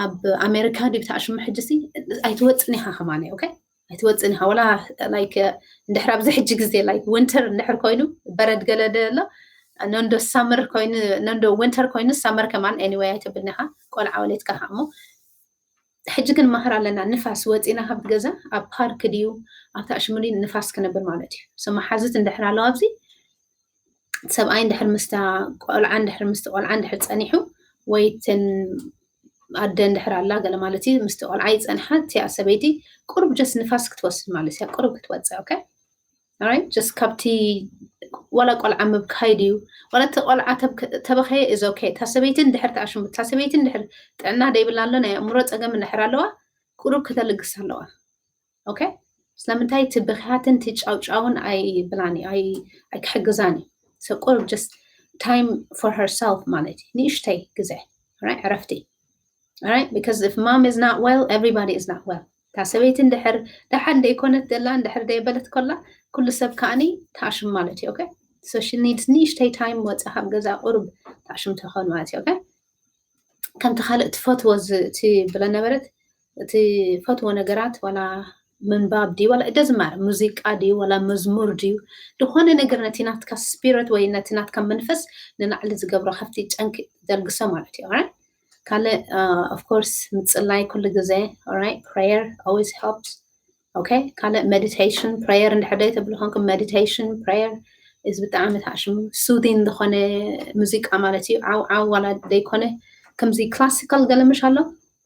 ኣብ ኣሜሪካ ድዩ ተኣሽሙ ሕጂ ሲ ኣይትወፅን ኢኻ ከማነ okay ኣይትወፅን ኢኻ ወላ like እንድሕር ኣብዚ ሕጂ ግዜ like winter እንድሕር ኮይኑ በረድ ገለ ኣሎ ነንዶ summer ኮይኑ ነንዶ winter ኮይኑ summer ከማን anyway ኣይተብልን ኢኻ ቆልዓ ወሌትካ ከሞ ሕጂ ክንመሃር ኣለና ንፋስ ወፂና ካብቲ ገዛ ኣብ park ድዩ ኣብቲ ኣሽሙዲ ንፋስ ክነብር ማለት እዩ so መሓዝት እንድሕር ኣለዋ ኣብዚ ሰብኣይ እንድሕር ምስታ ቆልዓ እንድሕር ምስቲ ቆልዓ እንድሕር ፀኒሑ ወይ ትን ኣደ እንድሕር ኣላ ገለ ማለት እዩ ምስቲ ቆልዓ ይፀንሓ እቲኣ ሰበይቲ ቁሩብ just ንፋስ ክትወስድ ማለት እያ ቁሩብ ክትወፅእ okay just ካብቲ ዋላ ቆልዓ ምብካይ ድዩ ዋላ እቲ ቆልዓ ተበኸየ is okay እታ ሰበይቲ እንድሕር ተኣሽሙ እታ ሰበይቲ እንድሕር ጥዕና ደይብላ ኣሎ ናይ ኣእምሮ ፀገም እንድሕር ኣለዋ ቁሩብ ክተልግስ ኣለዋ okay ስለምንታይ እቲ ብክያትን እቲ ጫውጫውን ኣይብላን እዩ ኣይክሕግዛን እዩ so ቁሩብ just time for herself ማለት እዩ ንእሽተይ ግዜ ዕረፍቲ because if mom is not well everybody is not well እታ ሰበይቲ እንድሕር ደሓን ደይኮነት ዘላ እንድሕር ደይበለት ከላ ኩሉ ሰብ ከዓኒ ተኣሽም ማለት እዩ okay so she needs ንእሽተይ time ወፂኣ ካብ ገዛ ቁሩብ ተኣሽም ትኾን ማለት እዩ okay ከምቲ ካልእ ትፈትዎ ትብለ ነበረት እቲ ፈትዎ ነገራት ዋላ ምንባብ ድዩ ዋላ እደ ዝማረ ሙዚቃ ድዩ ዋላ መዝሙር ድዩ ዝኾነ ነገር ነቲ ናትካ spirit ወይ ነቲ ናትካ መንፈስ ንላዕሊ ዝገብሮ ካብቲ ጨንክ ዘልግሶ ማለት እዩ right ካልእ of course ምፅላይ ኩሉ ግዜ right prayer always helps okay ካልእ meditation prayer እንድሕር ደይ ተብሉ ኮንኩም meditation prayer እዚ ብጣዕሚ ተኣሽሙ soothing ዝኾነ ሙዚቃ ማለት እዩ። ዓው ዓው ዋላ ደይኮነ ከምዚ classical ገለ ምሽ ኣሎ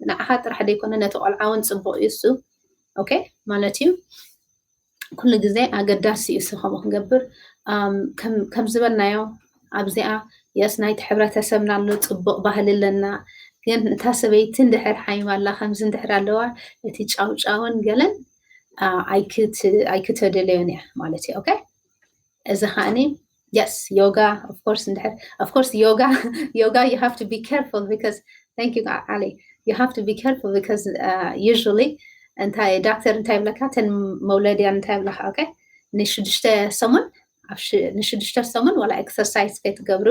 ንዓኻ ጥራሕ ደይኮነ ነቲ ቆልዓ እውን ፅቡቅ እዩ እሱ። ኦኬ ማለት እዩ። ኩሉ ግዜ ኣገዳሲ እዩ እሱ ከምኡ ክንገብር። ከም ዝበልናዮ ኣብዚኣ የስ ናይቲ ሕብረተሰብና ኣሎ ፅቡቅ ባህሊ ኣለና። ግን እታ ሰበይቲ እንድሕር ሓይማ ኣላ ከምዚ እንድሕር ኣለዋ እቲ ጫውጫውን ገለን ኣይክተደለዮን እያ ማለት እዩ። ኦኬ እዚ ከዓኒ yes yoga of course እንድሕር of course yoga yoga you have to be careful because thank you Ali you have to be careful because usually እንታይ ዳክተር እንታይ ይብለካ ተን መውለድያን እንታይ ይብለካ ኦኬ ንሽዱሽተ ሰሙን ንሽዱሽተ ሰሙን ዋላ exercise ከይትገብሩ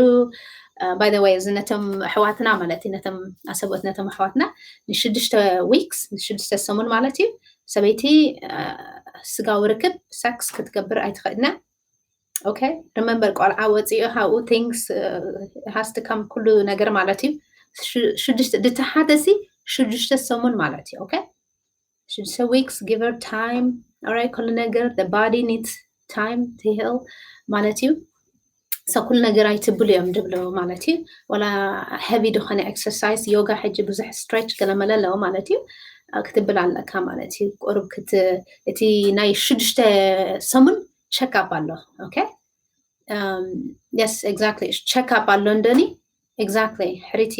by the way እዚ ነቶም ኣሕዋትና ማለት እዩ ነቶም ኣሰብኦት ነቶም ኣሕዋትና ንሽዱሽተ weeks ንሽዱሽተ ሰሙን ማለት እዩ ሰበይቲ ስጋዊ ርክብ sex ክትገብር ኣይትኽእልና okay remember ቆልዓ ወፂኡ ካብኡ things has to come ኩሉ ነገር ማለት እዩ ድተሓተሲ ሽዱሽተ ሰሙን ማለት እዩ okay ሽዱሽተ weeks give her time alright ኩሉ ነገር the body needs time to heal ማለት እዩ ሰ ኩሉ ነገር ኣይትብሉ እዮም ድብሉ ማለት እዩ ዋላ heavy ዝኾነ exercise yoga ሕጂ ብዙሕ stretch ገለመለ ኣለዎ ማለት እዩ ክትብል ኣለካ ማለት እዩ ቁሩብ እቲ ናይ ሽዱሽተ ሰሙን check up ኣሎ okay yes exactly check up ኣሎ እንደኒ exactly ሕሪቲ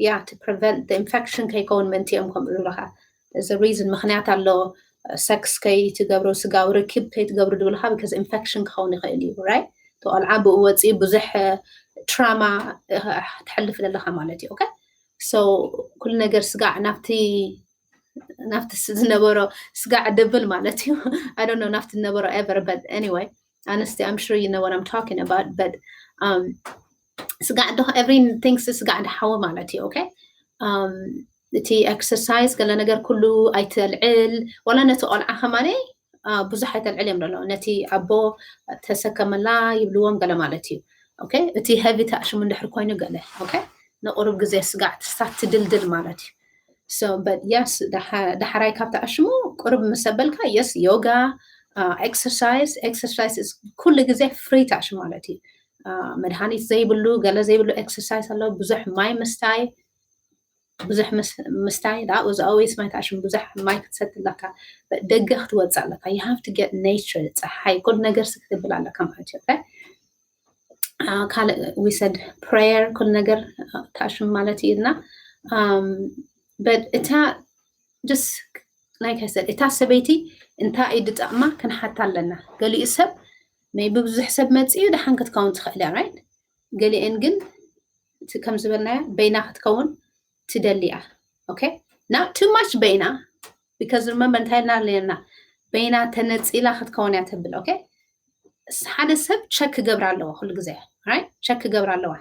yeah to prevent the infection ከይከውን ምእንቲ እዮም ከምኡ ዝብለካ እዚ reason ምክንያት ኣሎ sex ከይትገብሩ ስጋዊ ርክብ ከይትገብሩ ድብልካ because infection ክኸውን ይኽእል እዩ right ተቆልዓ ብኡ ወፂኡ ብዙሕ trauma ትሕልፍ ዘለካ ማለት እዩ okay so ኩሉ ነገር ስጋዕ ናብቲ ናብቲ ዝነበሮ ስጋዕ ድብል ማለት እዩ I don't know ናብቲ ዝነበሮ ever but anyway ኣነስቲ I'm sure you know what I'm talking about but ስጋዕ ዶ everything ስጋዕ ድሓዊ ማለት እዩ okay እቲ exercise ገለ ነገር ኩሉ ኣይተልዕል ዋላ ነቲ ቆልዓ ከማነ ብዙሕ ኣይተልዕል እዮም ደሎ ነቲ ኣቦ ተሰከመላ ይብልዎም ገለ ማለት እዩ okay እቲ heavy ተኣሽሙ እንድሕር ኮይኑ ገለ okay ንቁሩብ ግዜ ስጋዕ ትሳት ትድልድል ማለት እዩ so but yes ዳሓራይ ካብ ተኣሽሙ ቁሩብ ምስ ኣበልካ yes yoga exercise exercise ኩሉ ግዜ free ተኣሽሙ ማለት እዩ መድሃኒት ዘይብሉ ገለ ዘይብሉ exercise ኣሎ ብዙሕ ማይ ምስታይ ብዙሕ ምስታይ that was always my passion ብዙሕ ማይ ክትሰቲ ኣለካ ደገ ክትወፅእ ኣለካ you have to get nature ፀሓይ ኩሉ ነገር ሲ ክትብል ኣለካ ማለት እዩ ካልእ we said prayer ኩሉ ነገር ታሽም ማለት እዩ እና but እታ just like I said እታ ሰበይቲ እንታይ እዩ ድጠቕማ ክንሓታ ኣለና ገሊኡ ሰብ maybe ብዙሕ ሰብ መፅኡ ደሓን ክትከውን ትኽእል እያ right ገሊአን ግን ከም ዝበልናዮ በይና ክትከውን ትደሊ እያ okay not too much በይና because remember እንታይ ኢልና ኣለና በይና ተነፂላ ክትከውን እያ ትብል okay ሓደ ሰብ check ክገብር ኣለዎ ኩሉ ግዜ right check ክገብር ኣለዋ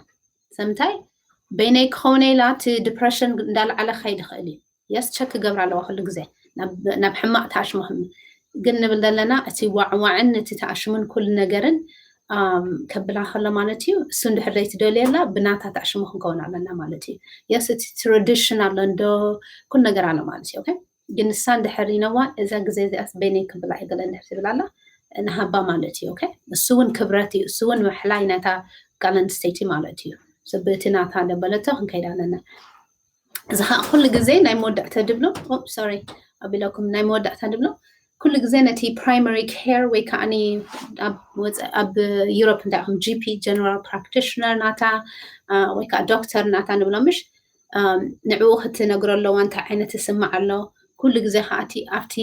ሰምታይ በይነይ ክኸውን ኢላ እቲ depression እንዳለዓለ ክኸይድ ይኽእል እዩ yes check ክገብር ኣለዋ ኩሉ ግዜ ናብ ሕማቕ ተኣሽሙ ግን ንብል ዘለና እቲ ዋዕዋዕን እቲ ተኣሽሙን ኩሉ ነገርን ከብላ ከሎ ማለት እዩ እሱ እንድሕር ዘይትደልየላ ብናታ ተኣሽሙ ክንከውን ኣለና ማለት እዩ yes እቲ tradition ኣሎ እንዶ ኩሉ ነገር ኣሎ ማለት እዩ okay ግን ንሳ እንድሕር ይነዋ እዛ ግዜ እዚኣስ በይነይ ክብላ እየ ገለ እንድሕር ትብል ኣላ ንሃባ ማለት እዩ okay እሱ እውን ክብረት እዩ እሱ እውን ምሕላይ ናታ ጓል ኣንስተይቲ ማለት እዩ ሰብ እቲ ናታ ደበለቶ ክንከይድ ኣለና እዚ ከዓ ኩሉ ግዜ ናይ መወዳእታ ድብሎ sorry ኣቢለኩም ናይ መወዳእታ ድብሎ ኩሉ ግዜ ነቲ primary care ወይ ከዓ ኣብ Europe እንታይ ኢኹም GP general practitioner ናታ ወይ ከዓ ዶክተር ናታ ንብሎ ምሽ ንዕኡ ክትነግሮ ኣለዋ እንታይ ዓይነት ስማዕ ኣሎ ኩሉ ግዜ ከዓ ኣብቲ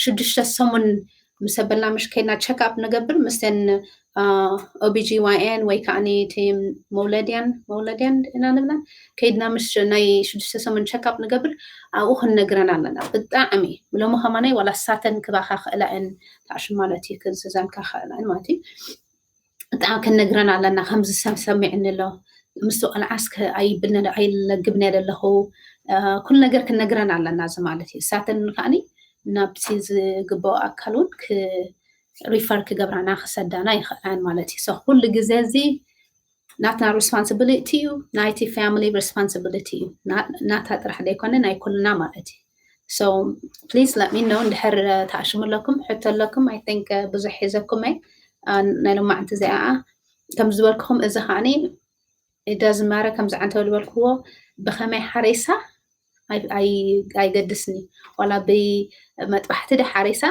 ሽዱሽተ ሰሙን ምስ ኣበልና ምሽ ከይድና check up ንገብር ምስተን OBGYN ወይ ከዓ እቲ መውለድያን መውለድያን ኢና ንብለን ከይድና ምሽ ናይ ሽዱሽተ ሰሙን check up ንገብር ኣብኡ ክንነግረን ኣለና ብጣዕሚ ሎሚ ከማናይ ዋላ ሳተን ክባካ ክእላ እን ታዕሽም ማለት እዩ ክዝዘንካ ክእላ እን ማለት እዩ ብጣዕሚ ክንነግረን ኣለና ከምዚ ሰብ ሰሚዕኒ ኣሎ ምስ ቆልዓስ ኣይብልነ ኣይለግብነ ዘለኹ ኩሉ ነገር ክንነግረን ኣለና እዚ ማለት እዩ እሳተን ከዓኒ ናብቲ ዝግበኦ ኣካል እውን refer ክገብራና ክሰዳና ይኽእላን ማለት እዩ ኩሉ ግዜ እዚ ናትና responsibility እዩ ናይቲ family responsibility እዩ ናታ ጥራሕ ዘይኮነ ናይ ኩልና ማለት እዩ so please let me know እንድሕር ተኣሽሙ ኣለኩም ሕቶ ኣለኩም I think ብዙሕ ሒዘኩም እየ ናይ ሎማዕንቲ እዚኣ ከም ዝበልኩኹም እዚ ከዓኒ ኢደ ዝማረ ከምዚ ዓንተው ዝበልክዎ ብኸመይ ሓሪሳ ኣይገድስኒ ዋላ ብመጥባሕቲ ደ ሓሪሳ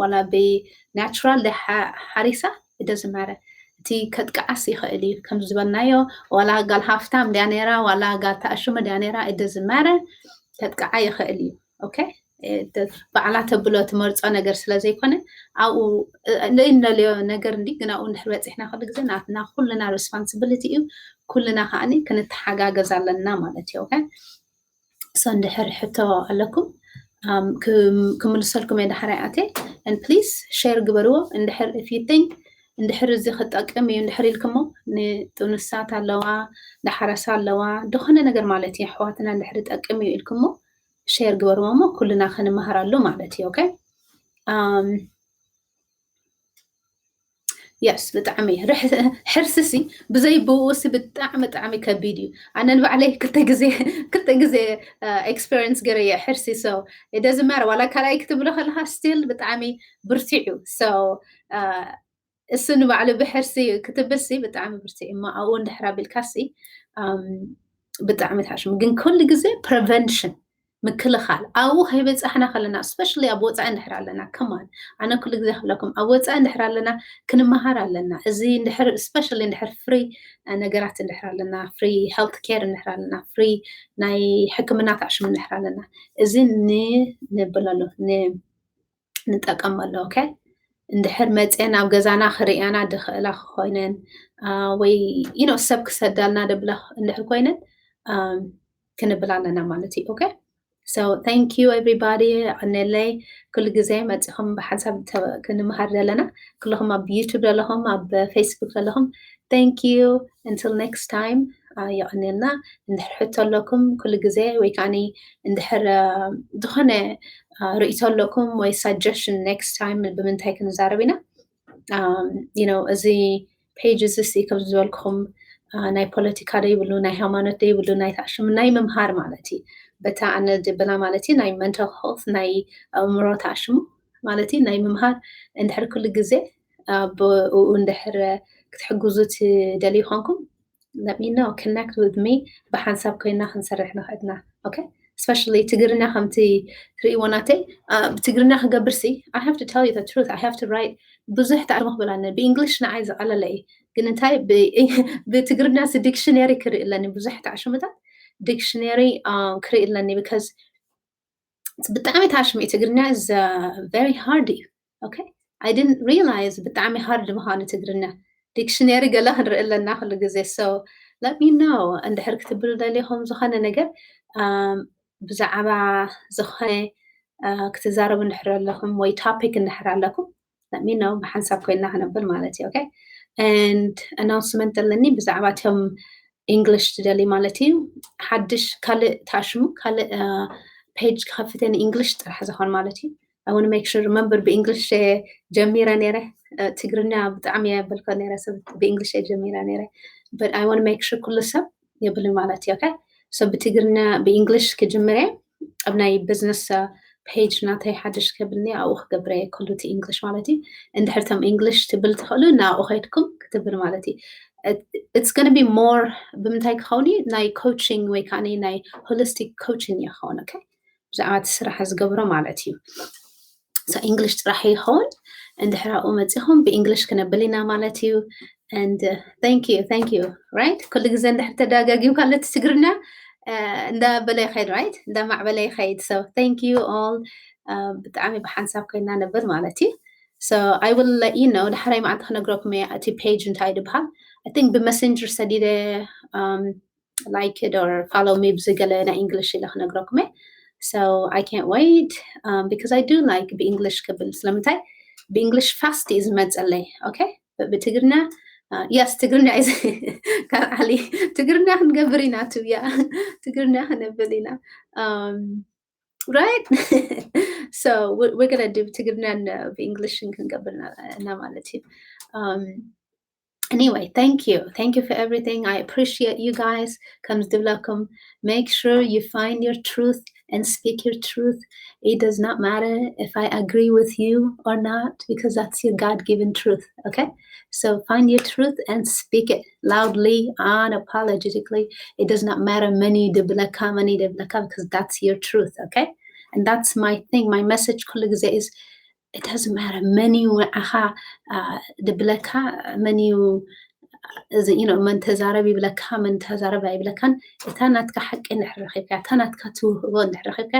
ዋላ ብናቹራል ደ ሓሪሳ ኢደ ዝማረ እቲ ከጥቅዓስ ይኽእል እዩ ከም ዝበልናዮ ዋላ ጋል ሃፍታም ድያ ነራ ዋላ ጋል ተኣሽሙ ድያ ነራ ኢደ ዝማረ ከጥቅዓ ይኽእል እዩ okay ባዕላ ተብሎ ትመርፆ ነገር ስለ ዘይኮነ ኣብኡ ንእነልዮ ነገር እንዲ ግን ኣብኡ እንድሕር በፂሕና ኩሉ ግዜ ናትና ኩልና responsibility እዩ ኩልና ከዓኒ ክንተሓጋገዝ ኣለና ማለት እዩ okay so እንድሕር ሕቶ ኣለኩም ክምልሰልኩም እየ ዳሕራይ ኣትየ and please share ግበርዎ እንድሕር if you think እንድሕር እዚ ክጠቅም እዩ እንድሕር ኢልኩሞ ንጥኑሳት ኣለዋ ዳሓረሳ ኣለዋ ዝኾነ ነገር ማለት እዩ ኣሕዋትና እንድሕር ጠቅም እዩ ኢልኩሞ share ግበርዎ እሞ ኩልና ክንመሃረሉ ማለት እዩ okay yes ብጣዕሚ ሕርሲ ሲ ብዘይ ብኡ ሲ ብጣዕሚ ብጣዕሚ ከቢድ እዩ ኣነ ንባዕለይ ክልተ ግዜ ክልተ ግዜ experience ገረየ ሕርሲ so it doesn't matter ዋላ ካልኣይ ክትብሎ ከለካ still ብጣዕሚ ብርቲዕ እዩ so እሱ ንባዕሉ ብሕርሲ ክትብል ሲ ብጣዕሚ ብርቲዕ እሞ ኣብኡ እንድሕር ኣቢልካ ሲ ብጣዕሚ ትሓሽሙ ግን ኩሉ ግዜ prevention ምክልኻል ኣብኡ ከይበፃሕና ከለና especially ኣብ ወፃኢ እንድሕር ኣለና ከማን ኣነ ኩሉ ግዜ ክብለኩም ኣብ ወፃኢ እንድሕር ኣለና ክንመሃር ኣለና እዚ እንድሕር especially እንድሕር free ነገራት እንድሕር ኣለና free health care እንድሕር ኣለና free ናይ ሕክምና ታዕሽሙ እንድሕር ኣለና እዚ ንንብለሉ ንጠቀመሉ okay እንድሕር መፅአን ኣብ ገዛና ክርእያና ድኽእላ ኮይነን ወይ you know ሰብ ክሰዳልና ደብላ እንድሕር ኮይነን ክንብል ኣለና ማለት እዩ okay so thank you everybody ኣነለይ ኩሉ ግዜ መፂኹም ብሓንሳብ ክንምሃር ዘለና ኩልኹም ኣብ YouTube ዘለኹም ኣብ Facebook ዘለኹም thank you until next time የቐንየልና እንድሕር ሕቶ ኣለኩም ኩሉ ግዜ ወይ ከዓ እንድሕር ዝኾነ ርእቶ ኣለኩም ወይ suggestion next time ብምንታይ ክንዛረብ ኢና you know እዚ page እዚ ሲ ከም ዝበልኩም ናይ ፖለቲካ ዶ ይብሉ ናይ ሃይማኖት ዶ ይብሉ ናይ ታዕሽሙ ናይ ምምሃር ማለት እዩ በታ ኣነ ድብላ ማለት እዩ ናይ mental health ናይ ኣእምሮ ታዕሽሙ ማለት እዩ ናይ ምምሃር እንድሕር ኩሉ ግዜ ብኡ እንድሕር ክትሕግዙ ትደልዩ ይኾንኩም let me know connect with me ብሓንሳብ ኮይና ክንሰርሕ ንኽእልና okay especially ትግርኛ ከምቲ ትርእይዎ ናተይ ብትግርኛ ክገብር ሲ I have to tell you the truth I have to write ብዙሕ ታዕሽሙ ክብል ኣነ ብእንግሊሽ ንዓይ ዝቐለለ እዩ ግን እንታይ ብትግርኛ ሲ dictionary ክርኢ ኣለኒ ብዙሕ ታዕሽሙታት dictionary ክርኢ ኣለኒ because ብጣዕሚ ታሽሙ እዩ ትግርኛ is very hard እዩ okay I didn't realize ብጣዕሚ hard ምዃኑ ትግርኛ dictionary ገለ ክንርኢ ኣለና ኩሉ ግዜ so let me know እንድሕር ክትብሉ ደሊኹም ዝኾነ ነገር ብዛዕባ ዝኾነ ክትዛረቡ እንድሕር ኣለኹም ወይ topic እንድሕር ኣለኩም let me know ብሓንሳብ ኮይና ክነብል ማለት እዩ okay and announcement ኣለኒ ብዛዕባ እቶም English ትደሊ ማለት እዩ ሓድሽ ካልእ ታሽሙ ካልእ page ክኸፍት ን English ጥራሕ ዝኾን ማለት እዩ I want to make sure remember ብ English ጀሚረ ነረ ትግርኛ ብጣዕሚ የበልኮ ነረ ሰብ ብ English ጀሚረ ነረ but I want to make sure ኩሉ ሰብ የብል ማለት እዩ okay so ብትግርኛ ብ English ክጅምር እየ ኣብ ናይ business page ናተይ ሓድሽ ከብልኒ ኣብኡ ክገብረ ኩሉ እቲ English ማለት እዩ እንድሕር ቶም English ትብል ትኽእሉ ናብኡ ከይድኩም ክትብል ማለት እዩ it's gonna be more ብምንታይ ክኸውን እዩ ናይ coaching ወይ ከዓ ናይ holistic coaching እዩ ክኸውን okay ብዛዕባ እቲ ስራሕ ዝገብሮ ማለት እዩ so English ጥራሕ ይኸውን እንድሕር ኣብኡ መፂኹም ብ English ክነብል ኢና ማለት እዩ and thank you thank you right ኩሉ ግዜ እንድሕር ተደጋጊምካ ለቲ ትግርኛ እንዳበለ ይኸይድ right እንዳማዕበለ ይኸይድ so thank you all ብጣዕሚ ብሓንሳብ ኮይና ነበር ማለት እዩ so I will let you know ዳሕራይ መዓልቲ ክነግረኩም እየ እቲ page እንታይ ድበሃል I think ብ messenger ሰዲደ like it or follow me ብዝገለ ናይ English ኢለ ክነግረኩም እየ so I can't wait um, because I do like ብ English ክብል ስለምንታይ ብ English fast እዩ ዝመፀለይ okay ብትግርኛ yes ትግርኛ እዩ ካብ ዓሊ ትግርኛ ክንገብር ኢና ትብያ ትግርኛ ክነብል ኢና right so we're gonna do ትግርኛን ብ English ክንገብር እና ማለት እዩ um, anyway thank you thank you for everything I appreciate you guys ከምዚ ድብለኩም make sure you find your truth and speak your truth. It does not matter if I agree with you or not, because that's your God-given truth, okay? So find your truth and speak it loudly, unapologetically. It does not matter መን እዩ ድብለካ፣ መን እዩ ድብለካ፣ because that's your truth, okay? And that's my thing. My message ኩሉ ግዜ is, it doesn't matter መን እዩ ንዓኻ ድብለካ፣ መን እዩ እዚ you know መን ተዛረብ ይብለካ፣ መን ተዛረብ ኣይብለካን። እታ ናትካ ሓቂ እንድሕር ረኺብካ፣ እታ ናትካ ትውህቦ እንድሕር ረኺብካ፣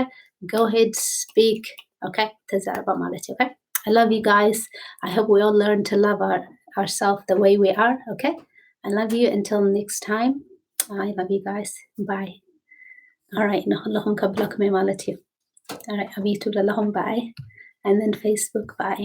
go ahead, speak, okay? ተዛረባ ማለት እዩ። Okay, I love you guys. I hope we all learn to love our, ourselves the way we are. Okay, I love you. Until next time, I love you guys. Bye. All right, ንኹልኹም ከብለኩም እየ ማለት እዩ። All right, ኣብ YouTube ዘለኹም bye, and then Facebook bye.